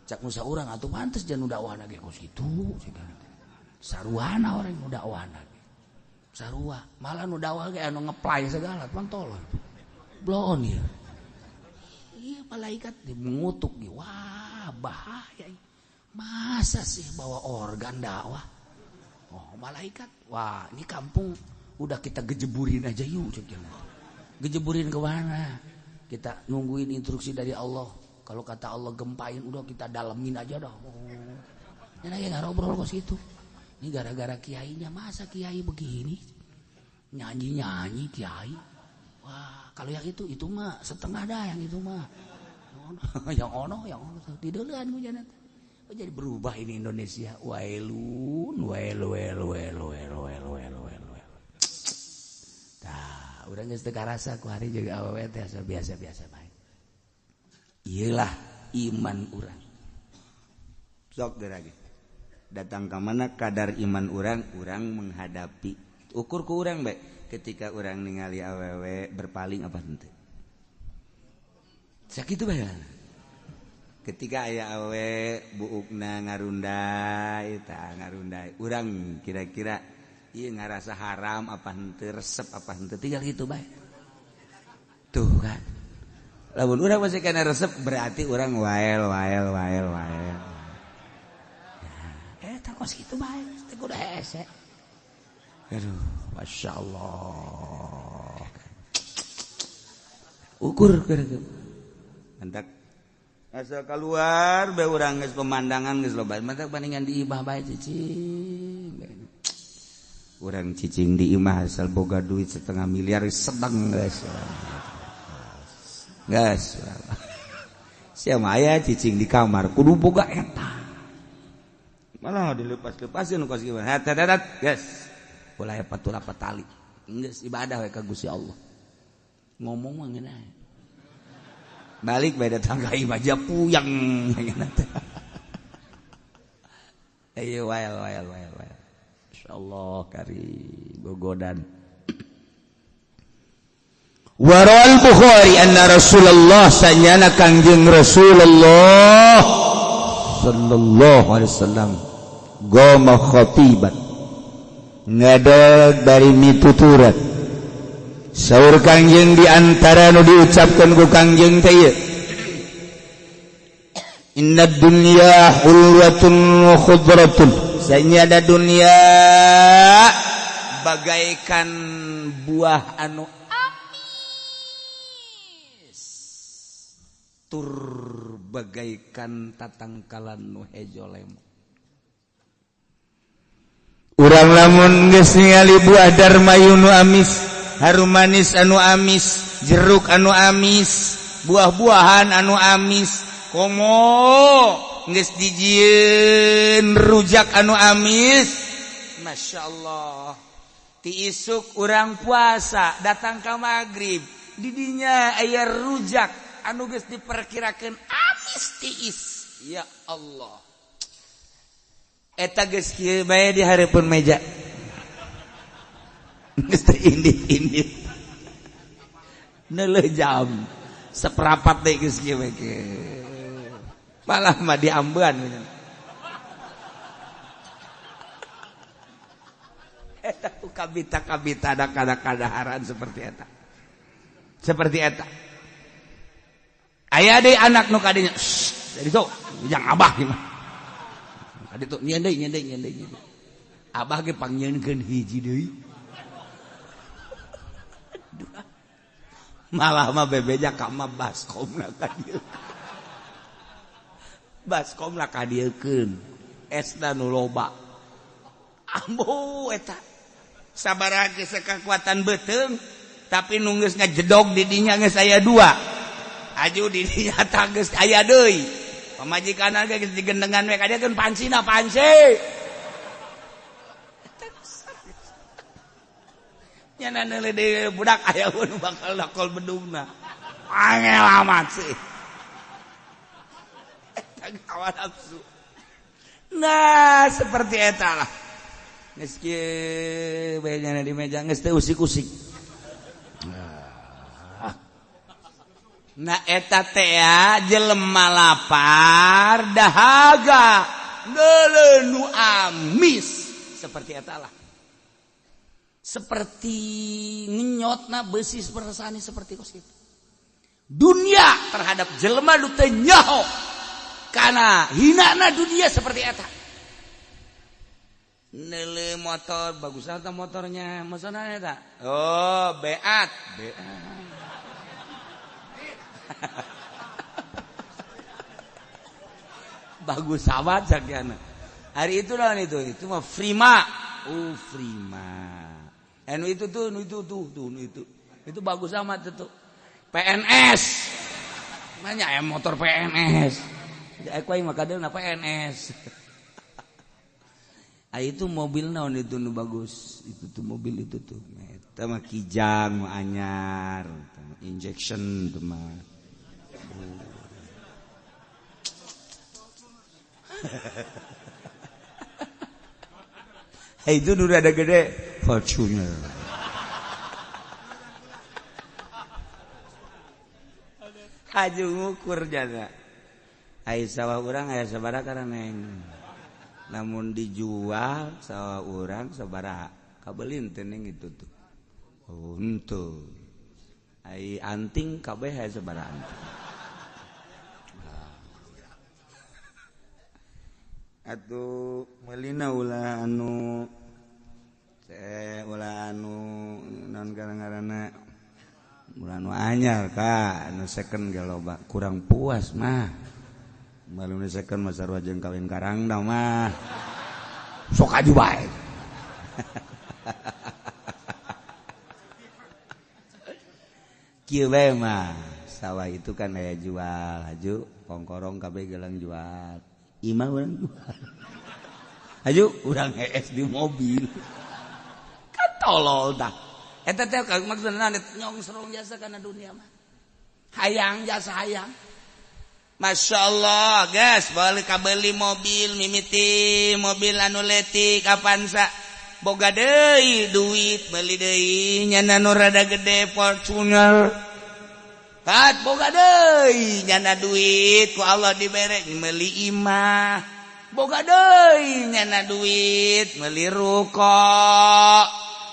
Cak musa urang atuh pantes jangan dakwahna ge kos kitu. Saruana orang nu dakwahna ge. Sarua, malah nu dakwah ge anu ngeplay segala, pan tolol. Bloon ya. Iya, malaikat mengutuk ge. Wah, bahaya. Masa sih bawa organ dakwah? Oh, malaikat. Wah, ini kampung udah kita gejeburin aja yuk. Gejeburin ke mana? Kita nungguin instruksi dari Allah. Kalau kata Allah gempain, udah kita dalemin aja dah. Oh. Ini lagi ngobrol kok situ. Ini gara-gara kiainya, masa kiai begini? Nyanyi-nyanyi kiai. Wah, kalau yang itu mah setengah dah yang itu mah. Yang ono, yang ono tidurkan hujan. Oh, jadi berubah ini Indonesia. Wailun, wail, wail, wail, wail, wail, wail, wail, wail. Tah, urang geus teu karasa ku hari juga awewe teh asa biasa-biasa bae. Iyalah iman urang. Sok geura ge. Datang ke mana kadar iman urang, urang menghadapi. Ukur ku urang bae ketika urang ningali awewe berpaling apa henteu. Sakitu bae. Ketika aya awewe buukna ngarunday, tah ngarunday. Urang kira-kira ieu ngarasa haram apa henteu, resep apa henteu, tinggal gitu bae. Tuh kan. Lamun urang masih kena resep berarti urang wael wael wael wael. Nah, eta kos kitu bae, teh kudu hese. Aduh, Masya Allah. Ukur kira-kira. Mantak asal keluar bae urang geus pemandangan geus loba. Mantak bandingan di imah bae cicing. Urang cicing di imah asal boga duit setengah miliar sedang geus. Geus. Sia mah aya cicing di kamar kudu boga eta. Malah dilepas-lepasin kos kieu. Hat hat hat geus. Ulah patulah patali. Geus ibadah we ka Gusti Allah. Ngomong mah ngeunah. Balik bae datang ka imah aja puyeng ngeunah teh. Ayo wael wael wael wael. Insyaallah kari gogodan. Warawal Bukhari anna Rasulullah sanyana Kangjeng Rasulullah sallallahu alaihi wasallam goma khatiban ngadeg bari mituturan. Saur Kangjeng di antara nu diucapkeun ku Kangjeng teh ieu, inna dunya hulwatun wa khudratun, sanyana dunia bagaikan buah anu amis tur bagaikan tatangkalan nu hejo lemo. Urang lamun geus ningali buah darmayu nu amis, harum manis anu amis, jeruk anu amis, buah-buahan anu amis, komo geus dijieun rujak anu amis. Masya Allah. Ti isuk urang puasa datang ka maghrib, didinya aya rujak anu geus diperkirakeun amis tiis. Ya Allah. Eta geus kieu bae di hareupeun meja. Geus teu indit-indit. Neuleuh jam seperapat deui geus kieu we. Malah mah diambean. Eta kabita-kabita ada kada-kadaharan seperti eta. Seperti eta. Aya deui anak nu kadinya, jadi tuh jang abah gimana? Kadi tuh nyeun deui nyeun deui nyeun deui. Abah ge pangnyieunkeun hiji deui. Malah mah bebeja ka mah baskomna ka dieu. Baskomna ka dieukeun. Esna nu loba. Ambo eta. Sabaraha geus kekuatan beuteung tapi nu geus ngajedog di dinya geus aya dua. Aju di dinya tah geus aya deui. Pamajikanna ge geus digendengan we ka dieu keun pancina panci. Nyana neuleuh deui budak aya nu bakal dakol bedungna. Angel amat sih. Eta hawa nafsu. Nah, seperti eta lah. Geus kieu bae nyana di meja geus teu usik-usik. Nah eta teh jelema lapar dahaga neuleuh nu amis seperti eta lah. Seperti ngenyotna beusi sepersani seperti kos kitu. Dunia terhadap jelema nu teu nyaho kana hinana dunia seperti eta. Neuleuh motor bagus eta motornya, maksudna eta? Oh, beat, beat. Bagus amat sakiana. Hari itu lawan itu mah Prima. Oh, Prima. Anu itu tuh, nu itu tuh, tuh, nu itu. Itu bagus amat itu. PNS. Banyak ya motor PNS. Aku aing mah kadeuna PNS. Ah itu mobil naon itu nu bagus. Itu tuh mobil itu tuh. Eta mah Kijang mah anyar, injection tuh mah. Itu nu rada gede Fortuner. Haju ngukur jana. Ai sawah urang aya sabaraha karaneng. Namun dijual sawah urang sabaraha kabelin teh ning itu tuh. Oh, henteu. Ai anting kabeh aya sabaraha anting. Atuh meulina ulah anu ulah anu naon ngaranna ulah anu anyar ka anu second ge loba kurang puas mah. Malu nu second mah sarua jeung kawin karangna mah. Sok aju bae. Kieu bae mah sawah itu kan aya jual haju kongkorong kabeh gelang jual. Imah urang jual. Haju urang hees di mobil. Kan tolol tah. Eta teh maksudna nyongsrong jasa kana dunia mah. Hayang jasa hayang. Masya Allah, guys, boleh kabeli mobil mimiti mobil anu letik Avanza. Boga deui duit beli deui nyana nu rada gede Fortuner. Tat boga deui nyana duit ku Allah dibere meuli imah. Boga deui nyana duit meuli ruko.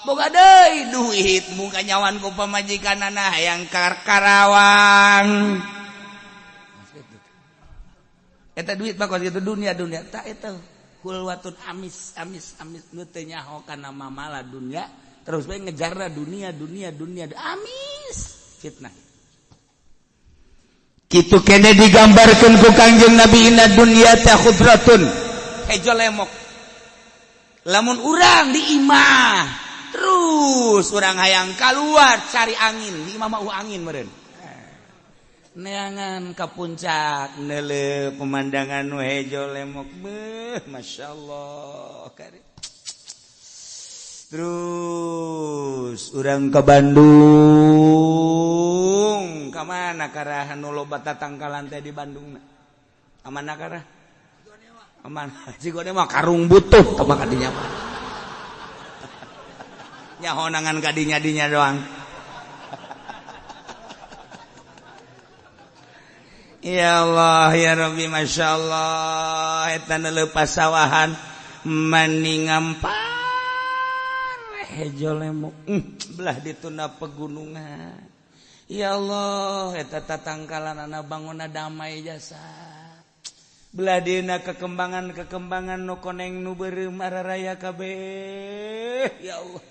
Boga deui duit muka nyawan ku pamajikanana hayang Karawang. Eta duit mah kos kitu dunia dunia tak eta hulwatun amis amis amis nu teu nyaho kana mamala dunia terus bae ngejarna dunia dunia dunia amis fitnah. Kitu kene digambarkeun ku Kangjeng Nabi inna dunya ta khudratun hejo lemok. Lamun urang di imah terus urang hayang kaluar cari angin di imah mah angin meureun. Neangan ka puncak neuleuh pemandangan nu hejo lemok beuh masyaallah kari. Terus urang ke Bandung ka mana karahan nu loba tatangkalan teh di Bandung na? Amana karah? Amana Cigonewa karung butuh ka mah kadinya mah. Nyahonangan kadinya-dinya doang. Ya Allah ya Rabbi, Masya Allah, eta leupas sawahan mani ngampar hejo lemok belah dituna pegunungan. Ya Allah, eta tatangkalanana bangunna damai jasa. Belah dina kekembangan-kekembangan nu koneng nu beureum araraya kabeh. Ya Allah,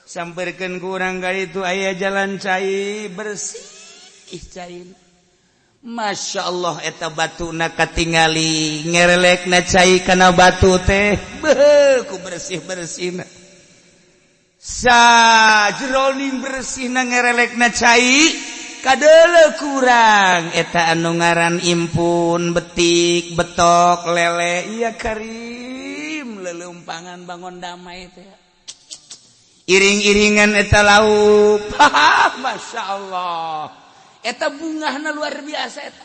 samperkeun ku urang ka ditu aya jalan cai bersih cai. Masya Allah, eta batuna katingali ngerelekna cai kana batu teh beuh ku bersih-bersihna. Sajroning bersihna ngerelekna cai kadeuleu kurang eta anu ngaran impun betik betok lele. Iya karim lelumpangan bangun damai teh iring-iringan eta lauk. Masya Allah, eta bungahna luar biasa eta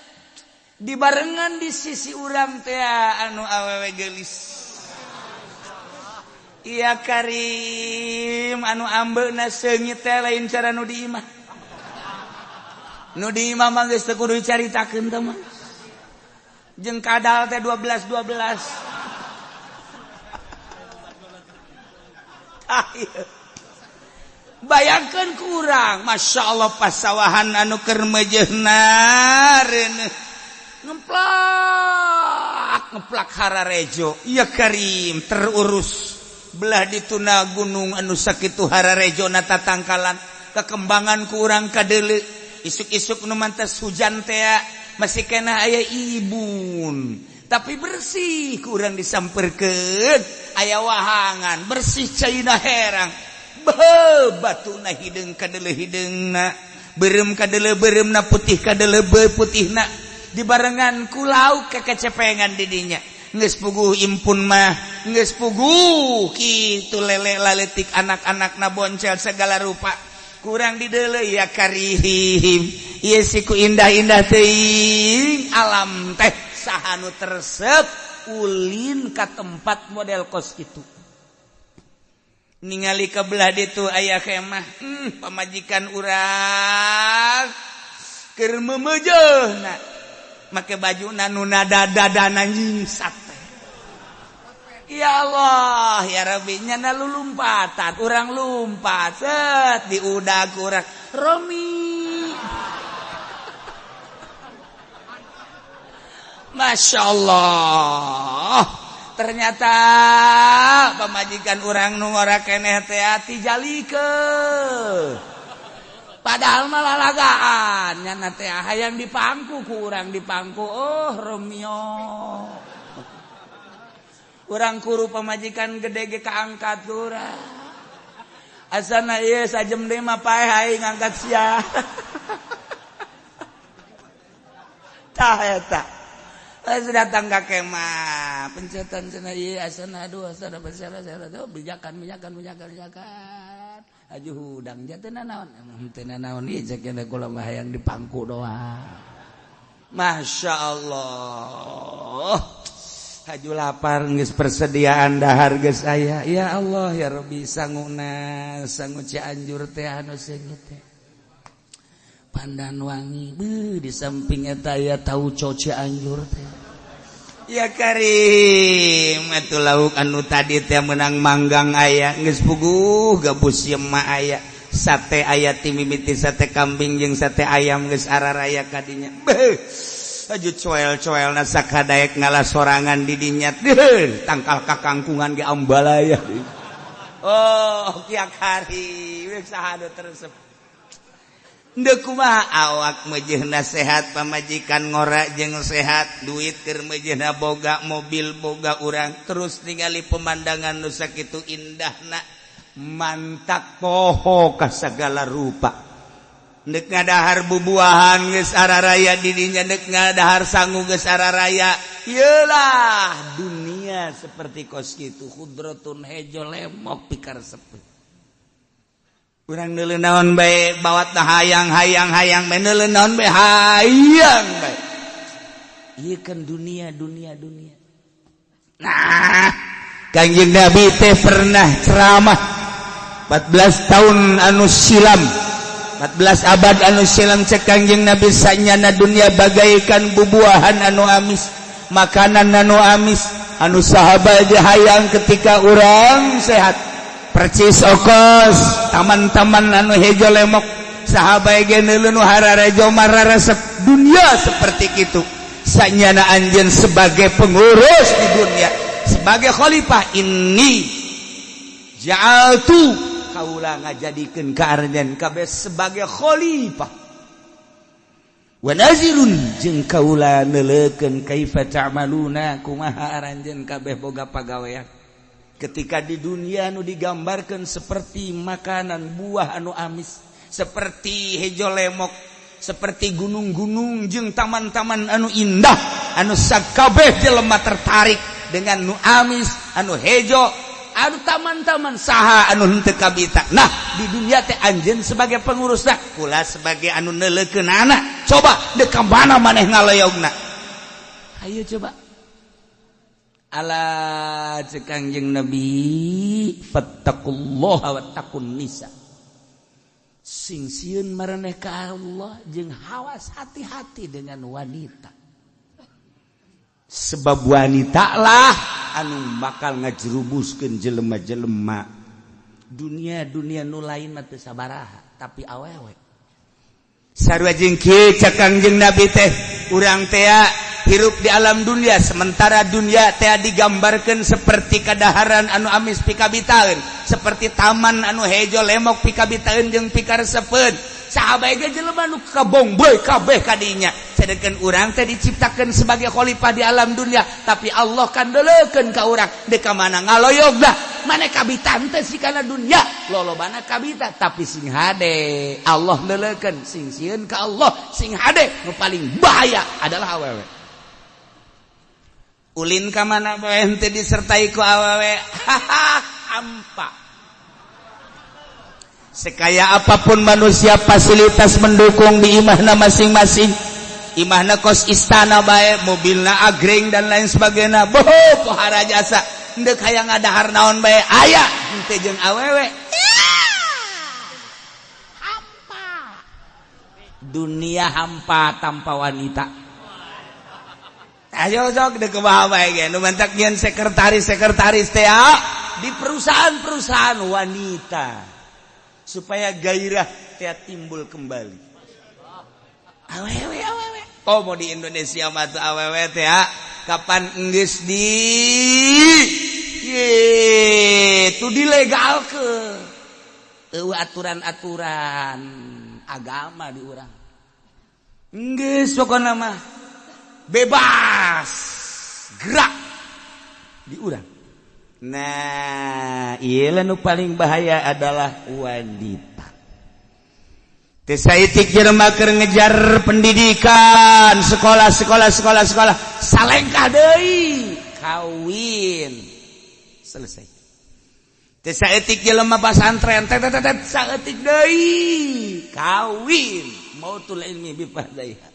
dibarengan di sisi urang teh anu awewe geulis. Iya karim anu ambeuna seungit teh lain cara nu di imah. Nu di imah mah geus teu kudu dicaritakeun teh mah. Jeung kadal teh 12 12. Ah ieu. Bayangkan kurang, Masya Allah pasawahan anu keur meujeuhna reuneuh ngeplak ngeplak hararejo. Iya karim terurus belah dituna gunung anu sakitu hararejo na tatangkalan kekembangan kurang kadeuleu isuk-isuk nu mantas hujan tea masih kena aya ibun tapi bersih kurang disamperkeun aya wahangan bersih caina herang. Beuh batuna hideung kadeuleu hideungna beureum kadeuleu beureumna putih kadeuleu putihna dibarengan ku lauk kekecepengan di dinya geus puguh impun mah geus puguh kitu lele laletik anak-anakna boncel segala rupa kurang dideuleu. Ya karim ieu siku indah-indah teuing alam teh saha nu teresep ulin ka tempat model kos kitu. Ningali ke belah ditu aya kemah pamajikan urang keur meumeujeuna make bajuna nu dada-dadana nyingsat teh. Ya Allah ya Rabbi, nyana lulumpatan urang lumpat set diudag urang Romi. Masya Allah, ternyata pamajikan urang nu ngora keneh teh tijalikeun padahal malah lalagaan nyana teh hayang dipangku ku urang dipangku. Oh Romeo urang kuru pamajikan gede ge kaangkat urang asana ieu sajem deui mah paeh aing ngangkat sia. Tah eta datang ka kemah pencetan cenah ieu asana aduh asana besar asana bijakan bijakan bijakan bijakan aju hudang ja teu nanaon teu nanaon ieu cek kula mah hayang dipangku doang. Masya Allah, haju lapar geus persediaan dahar geus aya. Ya Allah ya Rabbi, sanguna sangu Cianjur teh anu seungit teh pandan wangi beuh di samping eta aya tauco Cianjur teh. Ya karim atuh lauk anu tadi teh meunang manggang aya geus puguh gabus yema aya sate aya ti mimiti sate kambing jeung sate ayam geus araraya kadinya. Beuh aju coel-coelna sakadaek ngalah sorangan di dinya tangkal kakangkungan ge ambalaya. Oh ya karim saha nu teresep. Ndeu kumaha awak meujeuhna sehat pamajikan ngora jeung sehat duit keur meujeuhna boga mobil boga urang terus ningali pemandangan nu sakitu indahna mantak poho ka sagala rupa. Neuk ngadahar bubuahan geus araraya di dinya neuk ngadahar sangu geus araraya. Ieulah dunia seperti kos kitu khudratun hejo lemok pikar sepi. Urang neuleuh naon bae bawat na hayang hayang hayang bae neuleuh naon bae hayang bae. Ieu kan dunia dunia dunia. Nah, Kangjeng Nabi teh pernah ceramah 14 tahun anu silam, 14 abad anu silam, cek Kangjeng Nabi, sanyana dunia bagaikan bubuahan anu amis, makanan anu amis, anu sahabat hayang ketika urang sehat, percis okos taman-taman anu hejo lemok, sahabat ge nu hararejo mararesep dunia seperti itu. Sanyana anjeun sebagai pengurus di dunia, sebagai khalifah, ini ja'altu, kaula ngajadikeun ka aranjeun kabeh sebagai khalifah, wa nazirun, jeung kaula neuleukeun, kaifa ta'maluna, kumaha aranjeun kabeh boga pagawean ketika di dunia nu digambarkan seperti makanan buah anu amis, seperti hejo lemok, seperti gunung-gunung jeung taman-taman anu indah, anu sakabeh jelema tertarik dengan nu amis, anu hejo, anu taman-taman, saha anu henteu kabita. Nah, di dunia teh anjeun sebagai pengurus, nah kula sebagai anu neuleukeun anak. Coba deuk ka mana maneh ngaloyogna? Ayo coba. Ala, cek Kangjeng Nabi, fattaqullaha wattaqun nisa, sing sieun maraneh ka Allah jeung hawas hati-hati dengan wanita, sebab wanita lah anu bakal ngajerumuskeun jelema-jelema. Dunia dunia nu lain mah teu sabaraha, tapi awewe sarua jeung kieu. Cek Kangjeng Nabi teh, urang teh hirup di alam dunia, sementara dunia teh digambarkan seperti kadaharan anu amis pikabitaeun, seperti taman anu hejo lemok pikabitaeun jeung pikaresepeun, sahabat ge jelema nu kabongboy kabeh kadinya. Sedangkan urang teh diciptakan sebagai khalifah di alam dunia, tapi Allah kan deleukeun ka urang deuk ka mana ngaloyog dah mana kabitan teh si kana dunia lolobana kabita. Tapi sing hade, Allah deleukeun, sing sieun ka Allah, sing hade, nu paling bahaya adalah awewe. Ulin ka mana bae henteu disertai ku awewe, haha, hampa. Sekaya apapun manusia, fasilitas mendukung di imahna masing-masing, imahna kos istana bae, mobilna agreng dan lain sebagainya, boho pohara jasa, ndek hayang ngadahar naon bae aya, henteu jeung awewe, hampa. Dunia hampa tanpa wanita. Ayo sok dek kumaha bae ge nu mantak nyeun sekretaris sekretaris teh di perusahaan-perusahaan wanita supaya gairah teh timbul kembali. Awewe, awewe. Oh, mau di Indonesia mah tuh awewe teh kapan enggeus di itu dilegalkeun, eueuh aturan-aturan agama di urang, enggeus pokona mah bebas gerak di urang. Nah, iya, nu paling bahaya adalah wanita. Teu saeutik jelema keur ngejar pendidikan, sekolah, sekolah, sekolah, sekolah, salengkah deui kawin, selesai. Teu saeutik jelema pasantren teh teh teh, saeutik deui kawin, mautul ilmi bi fardaiha.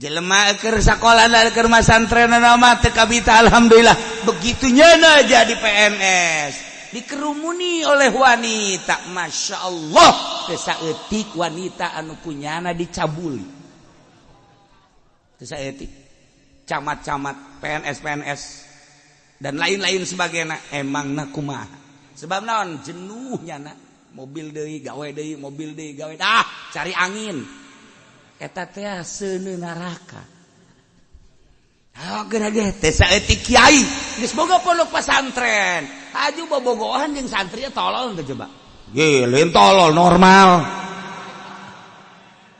Jelema keur sakola, keur masantren mah teu kabita, alhamdulillah. Begitu nyana jadi PNS, dikerumuni oleh wanita, masya Allah, teu saeutik wanita anu kunyana dicabuli. Teu saeutik camat-camat, PNS PNS dan lain-lain sebagainya. Emang na kumaha, sebab naon? Jenuhnya na mobil deui gawe deui, mobil deui gawe, ah cari angin. Eta teh seuneu neraka. Oh, geura ge teh saeutik kiai geus boga pondok pesantren, aju bobogohan jeung santri, tolol teh coba. Ge lain tolol normal.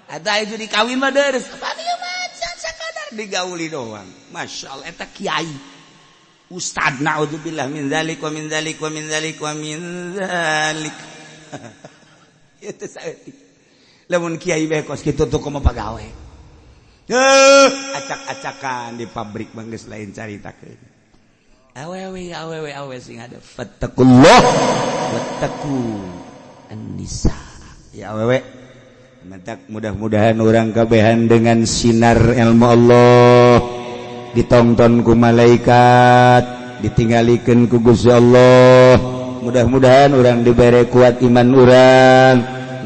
Eta aju dikawin mah deres apa dia mah sakadar digauli doang. Masya Allah, eta kiai, ustad, naudzubillah min dzalik wa min dzalik wa min dzalik wa min dzalik. Itu saeutik lamun kiai bae kos kitu tuh kumaha pagawe? Acak-acakan di pabrik mah geus lain caritakeun. Awewe, awewe, awewe sing ada. Fattaqullah wattaqu an-nisa. Ya awewe. Mentak mudah-mudahan orang kabehan dengan sinar ilmu Allah ditonton ku malaikat. ditinggalikeun ku Gusti Allah. Mudah-mudahan urang dibere kuat iman urang,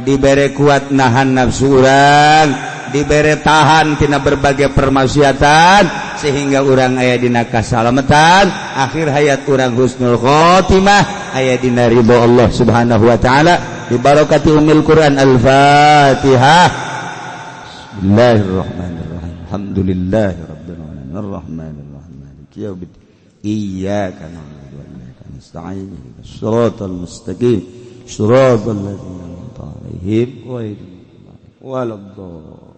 dibere kuat nahan nafsu urang, dibere tahan tina berbagai permaksiatan sehingga urang aya dina kasalamatan akhir hayat urang, husnul khotimah, aya dina ridho Allah Subhanahu wa taala, bibarakati ummil Quran. Al-Fatihah. Bismillahirrahmanirrahim. Alhamdulillahirabbil alamin, arrahmanirrahim, maliki yaumiddin, iyyaka na'budu wa iyyaka nasta'in, ihdinas siratal mustaqim, siratal ladzina an'amta 'alaihim, ghairil maghdubi alaihim waladdallin.